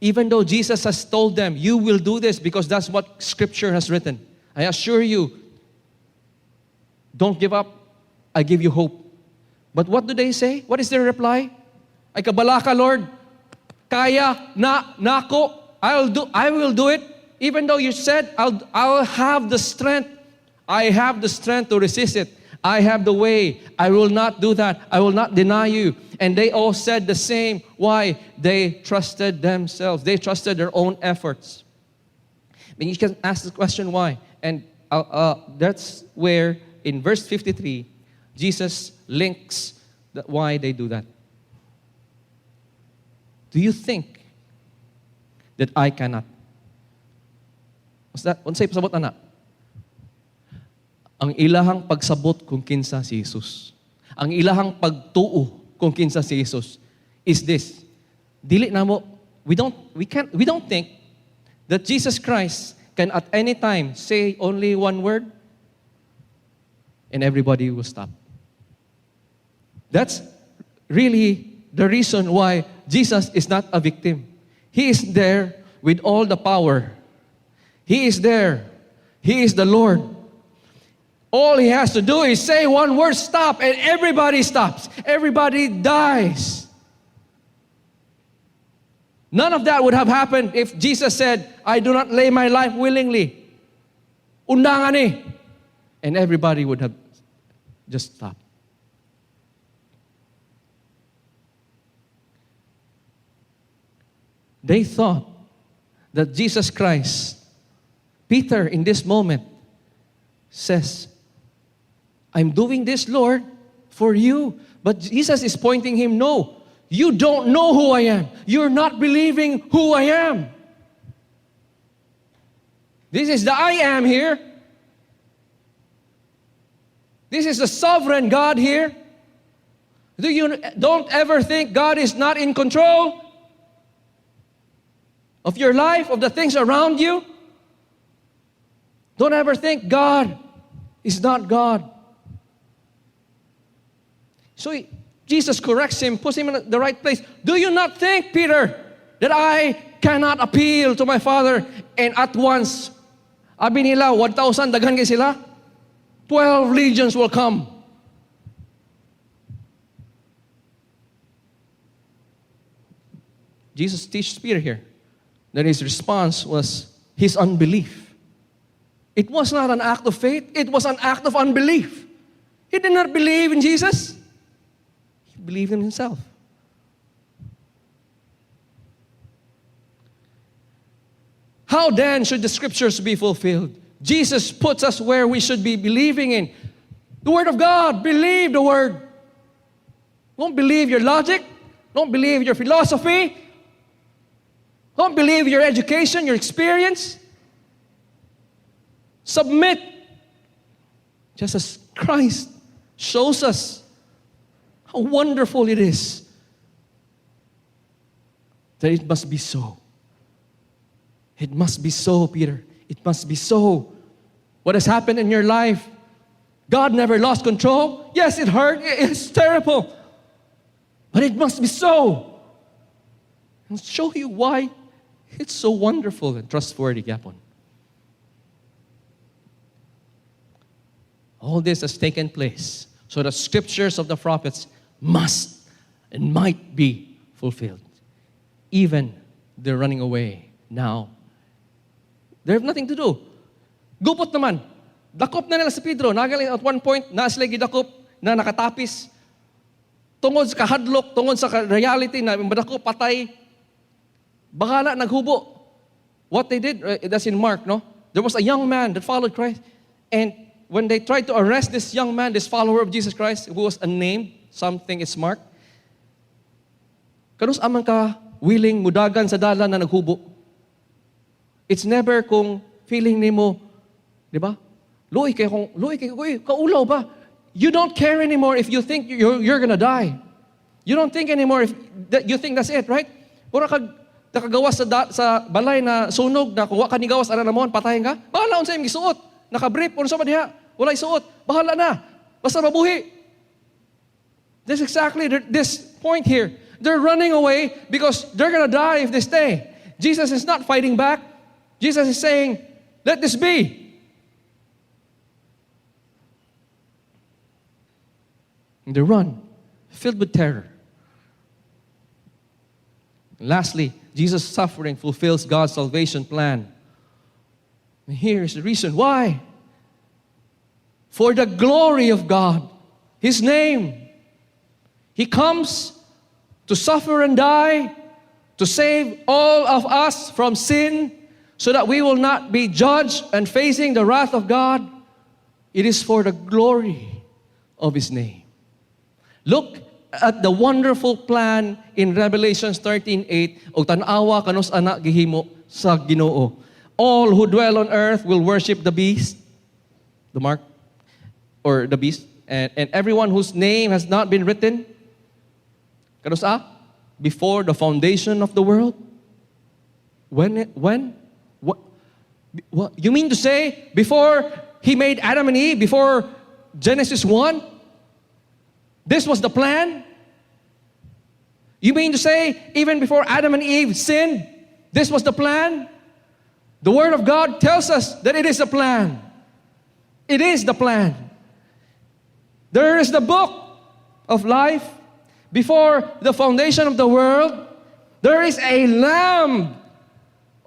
A: even though Jesus has told them, "You will do this because that's what Scripture has written. I assure you, don't give up. I give you hope." But what do they say? What is their reply? "Ay kabalaka, Lord. Kaya na nako. I will do it. Even though you said, I'll have the strength. I have the strength to resist it. I have the way. I will not do that. I will not deny you." And they all said the same. Why? They trusted themselves. They trusted their own efforts. And you can ask the question why. And that's where in verse 53, Jesus links why they do that. "Do you think that I cannot?" What's that? Unsay pasabot ana? Ang ilahang pagsabot kung kinsa si Jesus. Ang ilahang pagtuo kung kinsa si Jesus is this. Dili namo, we don't, we can't, we don't think that Jesus Christ can at any time say only one word and everybody will stop. That's really the reason why Jesus is not a victim. He is there with all the power. He is there. He is the Lord. All he has to do is say one word, "Stop," and everybody stops. Everybody dies. None of that would have happened if Jesus said, "I do not lay my life willingly. Undangan ni." And everybody would have just stopped. They thought that Jesus Christ, Peter in this moment, says, "I'm doing this, Lord, for you." But Jesus is pointing him, "No, you don't know who I am. You're not believing who I am. This is the I Am here. This is the sovereign God here. Do you don't ever think God is not in control of your life, of the things around you. Don't ever think God is not God." So Jesus corrects him, puts him in the right place. "Do you not think, Peter, that I cannot appeal to my Father and at once," abi nila, 1,000, daghan kay sila, "12 legions will come"? Jesus teaches Peter here that his response was his unbelief. It was not an act of faith, it was an act of unbelief. He did not believe in Jesus. He believed in himself. How then should the scriptures be fulfilled? Jesus puts us where we should be believing in. The Word of God. Believe the Word. Don't believe your logic. Don't believe your philosophy. Don't believe your education, your experience. Submit. Just as Christ shows us how wonderful it is that it must be so. It must be so, Peter. It must be so. What has happened in your life? God never lost control. Yes, it hurt. It's terrible. But it must be so. I'll show you why it's so wonderful and trustworthy, gyapon. All this has taken place so the scriptures of the prophets must and might be fulfilled. Even they're running away now. They have nothing to do. Gupot naman. Dakop na nila si Pedro. Nagaling at one point, na sila gidakop na nakatapis. Tungod sa kahadlok, tungod sa reality na madakop, patay. Bahala, naghubo. What they did, that's in Mark, no? There was a young man that followed Christ. And when they tried to arrest this young man, this follower of Jesus Christ, who was unnamed, something is Mark. Kanus-a man ka willing mudagan sa dalan na naghubo? It's never kung feeling nimo, di ba? Luoy kay kung luoy kay uy, kaulaw ba? You don't care anymore if you think you're gonna die. You don't think anymore if that you think that's it, right? Mura kag nakagawas sa balay na sunog na kung wa ka nigawas ara namon, patay ka. Bahala unsa imong gisuot. Naka-brief unsa ba diha? Walay suot. Bahala na. Basta mabuhi. That's exactly this point here. They're running away because they're gonna die if they stay. Jesus is not fighting back. Jesus is saying, "Let this be." And they run, filled with terror. And lastly, Jesus' suffering fulfills God's salvation plan. And here is the reason why. For the glory of God, His name. He comes to suffer and die, to save all of us from sin, so that we will not be judged and facing the wrath of God. It is for the glory of His name. Look at the wonderful plan in Revelations 13:8, og tan-awa kanus ana gihimo sa Ginoo. All who dwell on earth will worship the beast, the mark, or the beast, and everyone whose name has not been written. Kanus-a? Before the foundation of the world? When? When? What? What? You mean to say before He made Adam and Eve, before Genesis 1? This was the plan? You mean to say even before Adam and Eve sinned, this was the plan? The Word of God tells us that it is a plan. It is the plan. There is the book of life. Before the foundation of the world, there is a lamb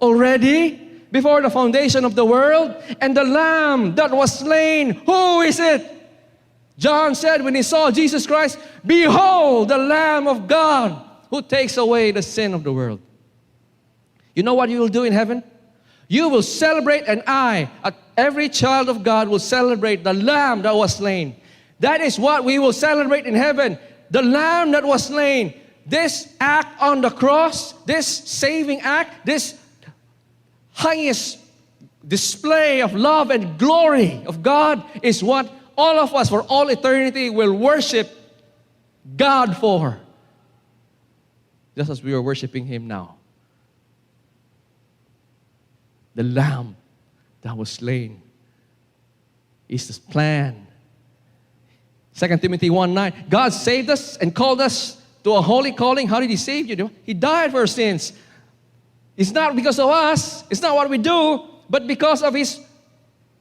A: already before the foundation of the world. And the lamb that was slain, who is it? John said when he saw Jesus Christ, "Behold, the Lamb of God who takes away the sin of the world." You know what you will do in heaven? You will celebrate, and I, every child of God, will celebrate the Lamb that was slain. That is what we will celebrate in heaven. The Lamb that was slain. This act on the cross, this saving act, this highest display of love and glory of God is what all of us for all eternity will worship God for. Just as we are worshiping Him now. The Lamb that was slain is this plan. 2 Timothy 1:9. God saved us and called us to a holy calling. How did He save you? He died for our sins. It's not because of us, it's not what we do, but because of His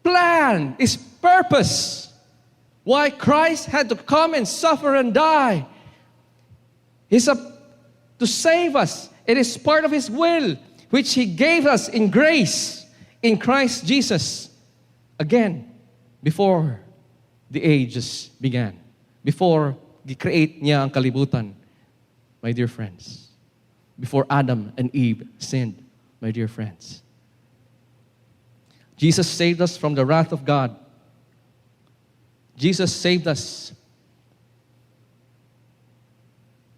A: plan, His purpose. Why Christ had to come and suffer and die is to save us. It is part of His will, which He gave us in grace in Christ Jesus. Again, before the ages began, before gi-create niya ang kalibutan, my dear friends. Before Adam and Eve sinned, my dear friends. Jesus saved us from the wrath of God. Jesus saved us.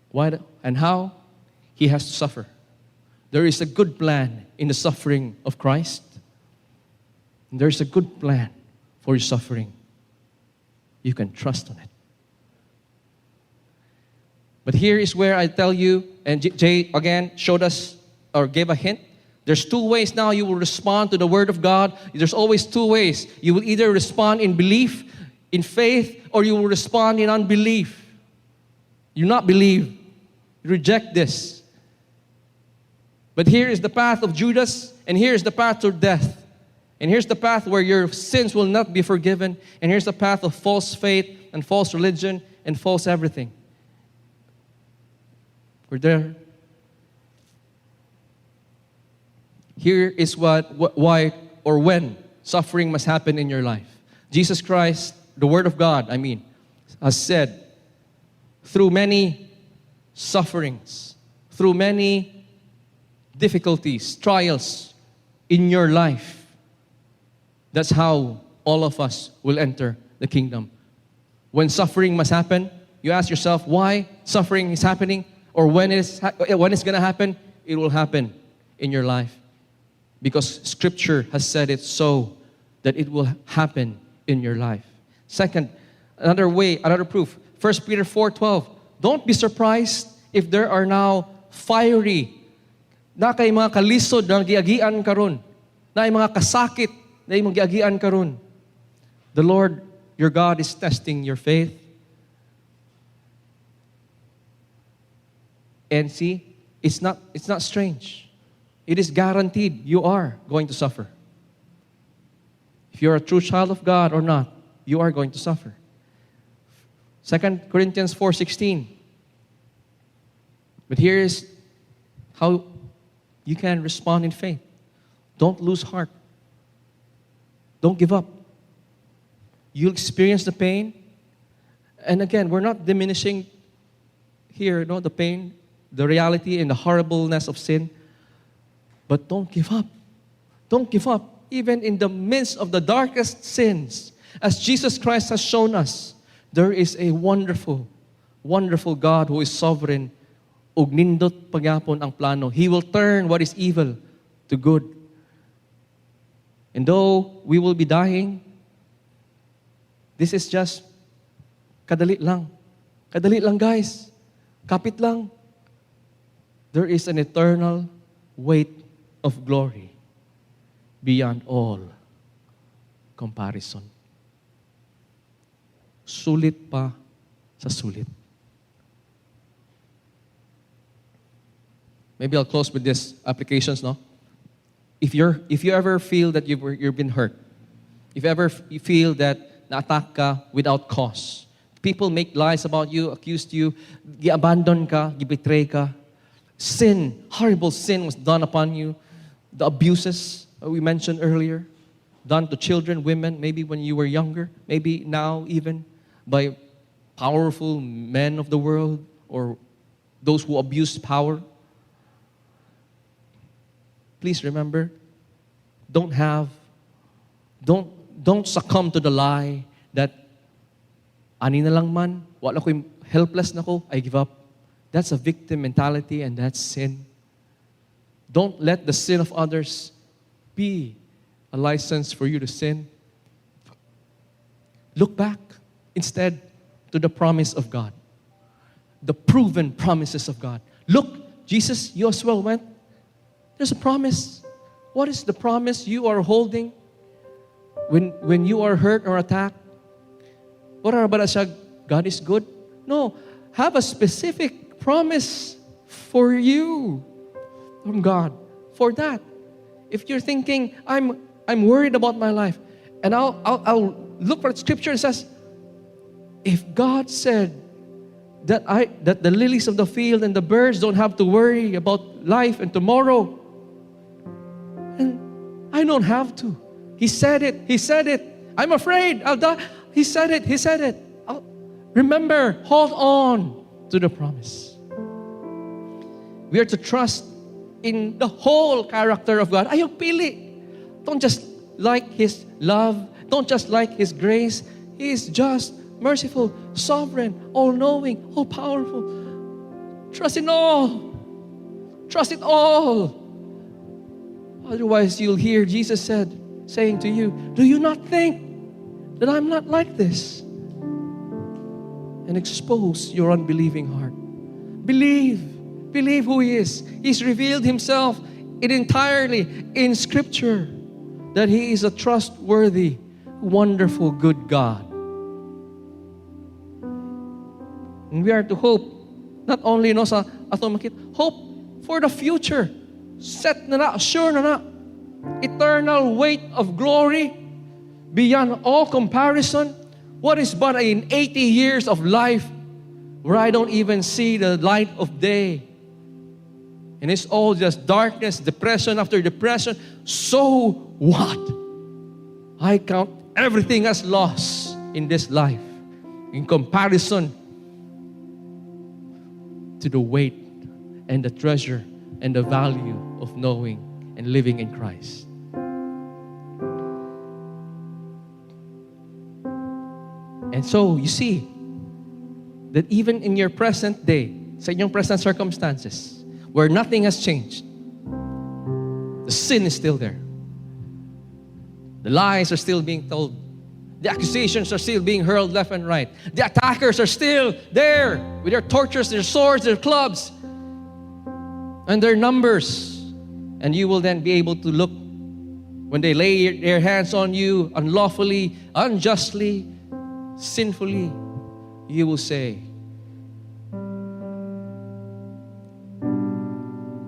A: Why and how? He has to suffer. There is a good plan in the suffering of Christ. And there's a good plan for your suffering. You can trust on it. But here is where I tell you, and Jay again showed us or gave a hint. There's two ways now you will respond to the Word of God. There's always two ways. You will either respond in belief, in faith, or you will respond in unbelief. You not believe. You reject this. But here is the path of Judas, and here is the path to death. And here's the path where your sins will not be forgiven. And here's the path of false faith and false religion and false everything. We're there. Here is what, why, or when suffering must happen in your life. Jesus Christ, the Word of God, I mean, has said, through many sufferings, through many difficulties, trials in your life, that's how all of us will enter the kingdom. When suffering must happen, you ask yourself why suffering is happening or when it's going to happen. It will happen in your life because Scripture has said it so that it will happen in your life. Second, another way, another proof. 1 Peter 4:12. Don't be surprised if there are now fiery na kay mga kalisod na giagian karon, na mga kasakit na imong giagian karon. The Lord your God is testing your faith. And see, it's not strange. It is guaranteed you are going to suffer. If you're a true child of God or not, you are going to suffer. 2 Corinthians 4:16. But here is how you can respond in faith. Don't lose heart. Don't give up. You'll experience the pain. And again, we're not diminishing here, no, the pain, the reality, and the horribleness of sin. But don't give up. Don't give up. Even in the midst of the darkest sins, as Jesus Christ has shown us, there is a wonderful, wonderful God who is sovereign. Ug nindot pa gyapon ang plano. He will turn what is evil to good. And though we will be dying, this is just kadali lang. Kadali lang, guys. Kapit lang. There is an eternal weight of glory beyond all comparison. Sulit pa sa sulit. Maybe I'll close with this applications, no? If you ever feel that you've been hurt, if you ever feel that na-attack ka without cause, people make lies about you, accused you, gi-abandon ka, gi-betray ka, sin, horrible sin was done upon you, the abuses we mentioned earlier, done to children, women, maybe when you were younger, maybe now even, by powerful men of the world or those who abuse power. Please remember, don't succumb to the lie that ani na lang man, wala ko, helpless na ko, I give up. That's a victim mentality and that's sin. Don't let the sin of others be a license for you to sin. Look back instead to the promise of God, the proven promises of God. Look, Jesus, you as well went. There's a promise. What is the promise you are holding when you are hurt or attacked? What are about siya, God is good? No, have a specific promise for you from God for that. If you're thinking, I'm worried about my life, and I'll look for scripture and says, if God said that the lilies of the field and the birds don't have to worry about life and tomorrow, and I don't have to. He said it. He said it. I'm afraid I'll die. He said it. He said it. Remember, hold on to the promise. We are to trust in the whole character of God. Ayaw pili. Don't just like His love. Don't just like His grace. He is just, merciful, sovereign, all-knowing, all-powerful. Trust in all. Trust it all. Otherwise, you'll hear Jesus saying to you, do you not think that I'm not like this? And expose your unbelieving heart. Believe. Believe who He is. He's revealed Himself entirely in Scripture that He is a trustworthy, wonderful, good God. And we are to hope, not only no sa atong makita, hope for the future. Set na na, sure na na. Eternal weight of glory beyond all comparison. What is but in 80 years of life where I don't even see the light of day? And it's all just darkness, depression after depression. So what? I count everything as loss in this life in comparison to the weight and the treasure and the value of knowing and living in Christ. And so, you see that even in your present day, sa inyong present circumstances, where nothing has changed, the sin is still there. The lies are still being told. The accusations are still being hurled left and right. The attackers are still there with their tortures, their swords, their clubs, and their numbers. And you will then be able to look when they lay their hands on you unlawfully, unjustly, sinfully, you will say,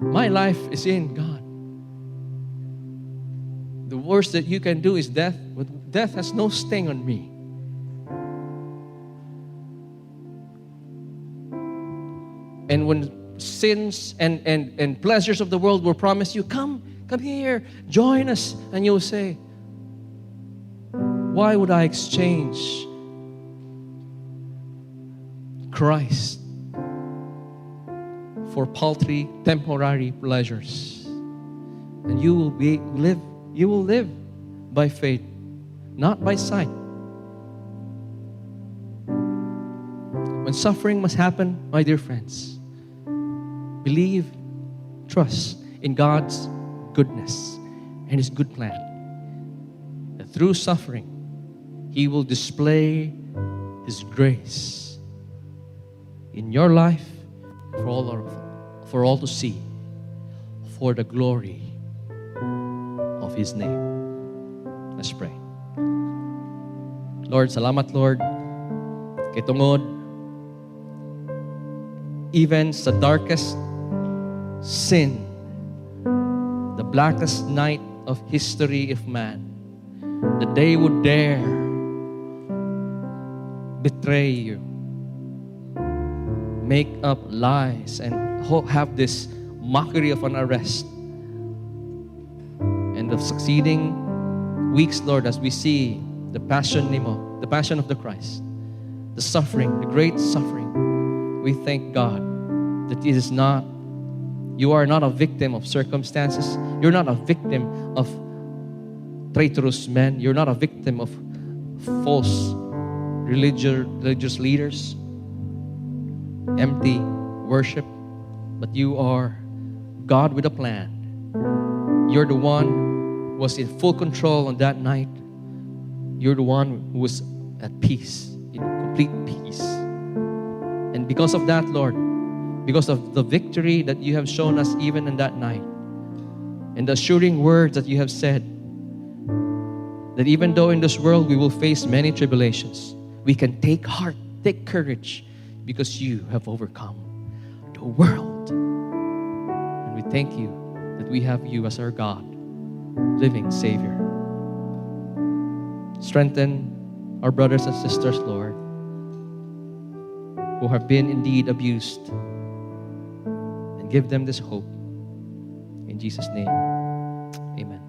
A: my life is in God. The worst that you can do is death, but death has no sting on me. And when sins and pleasures of the world will promise you, come here, join us. And you'll say, why would I exchange Christ for paltry, temporary pleasures? And you will be live. You will live by faith, not by sight. When suffering must happen, my dear friends, believe, trust in God's goodness and His good plan. That through suffering, He will display His grace in your life for For all to see, for the glory of His name. Let's pray. Lord, salamat, Lord. Kay tungod, even sa darkest sin, the blackest night of history of man, that they would dare betray you, make up lies, and have this mockery of an arrest. And the succeeding weeks, Lord, as we see the passion nimo, the passion of the Christ, the suffering, the great suffering, we thank God that it is not, you are not a victim of circumstances. You're not a victim of traitorous men. You're not a victim of false religious leaders, empty worship, but you are God with a plan. You're the one who was in full control on that night. You're the one who was at peace, in complete peace. And because of that, Lord, because of the victory that you have shown us even in that night, and the assuring words that you have said, that even though in this world we will face many tribulations, we can take heart, take courage, because you have overcome the world. And we thank you that we have you as our God, living Savior. Strengthen our brothers and sisters, Lord, who have been indeed abused, and give them this hope. In Jesus' name, amen.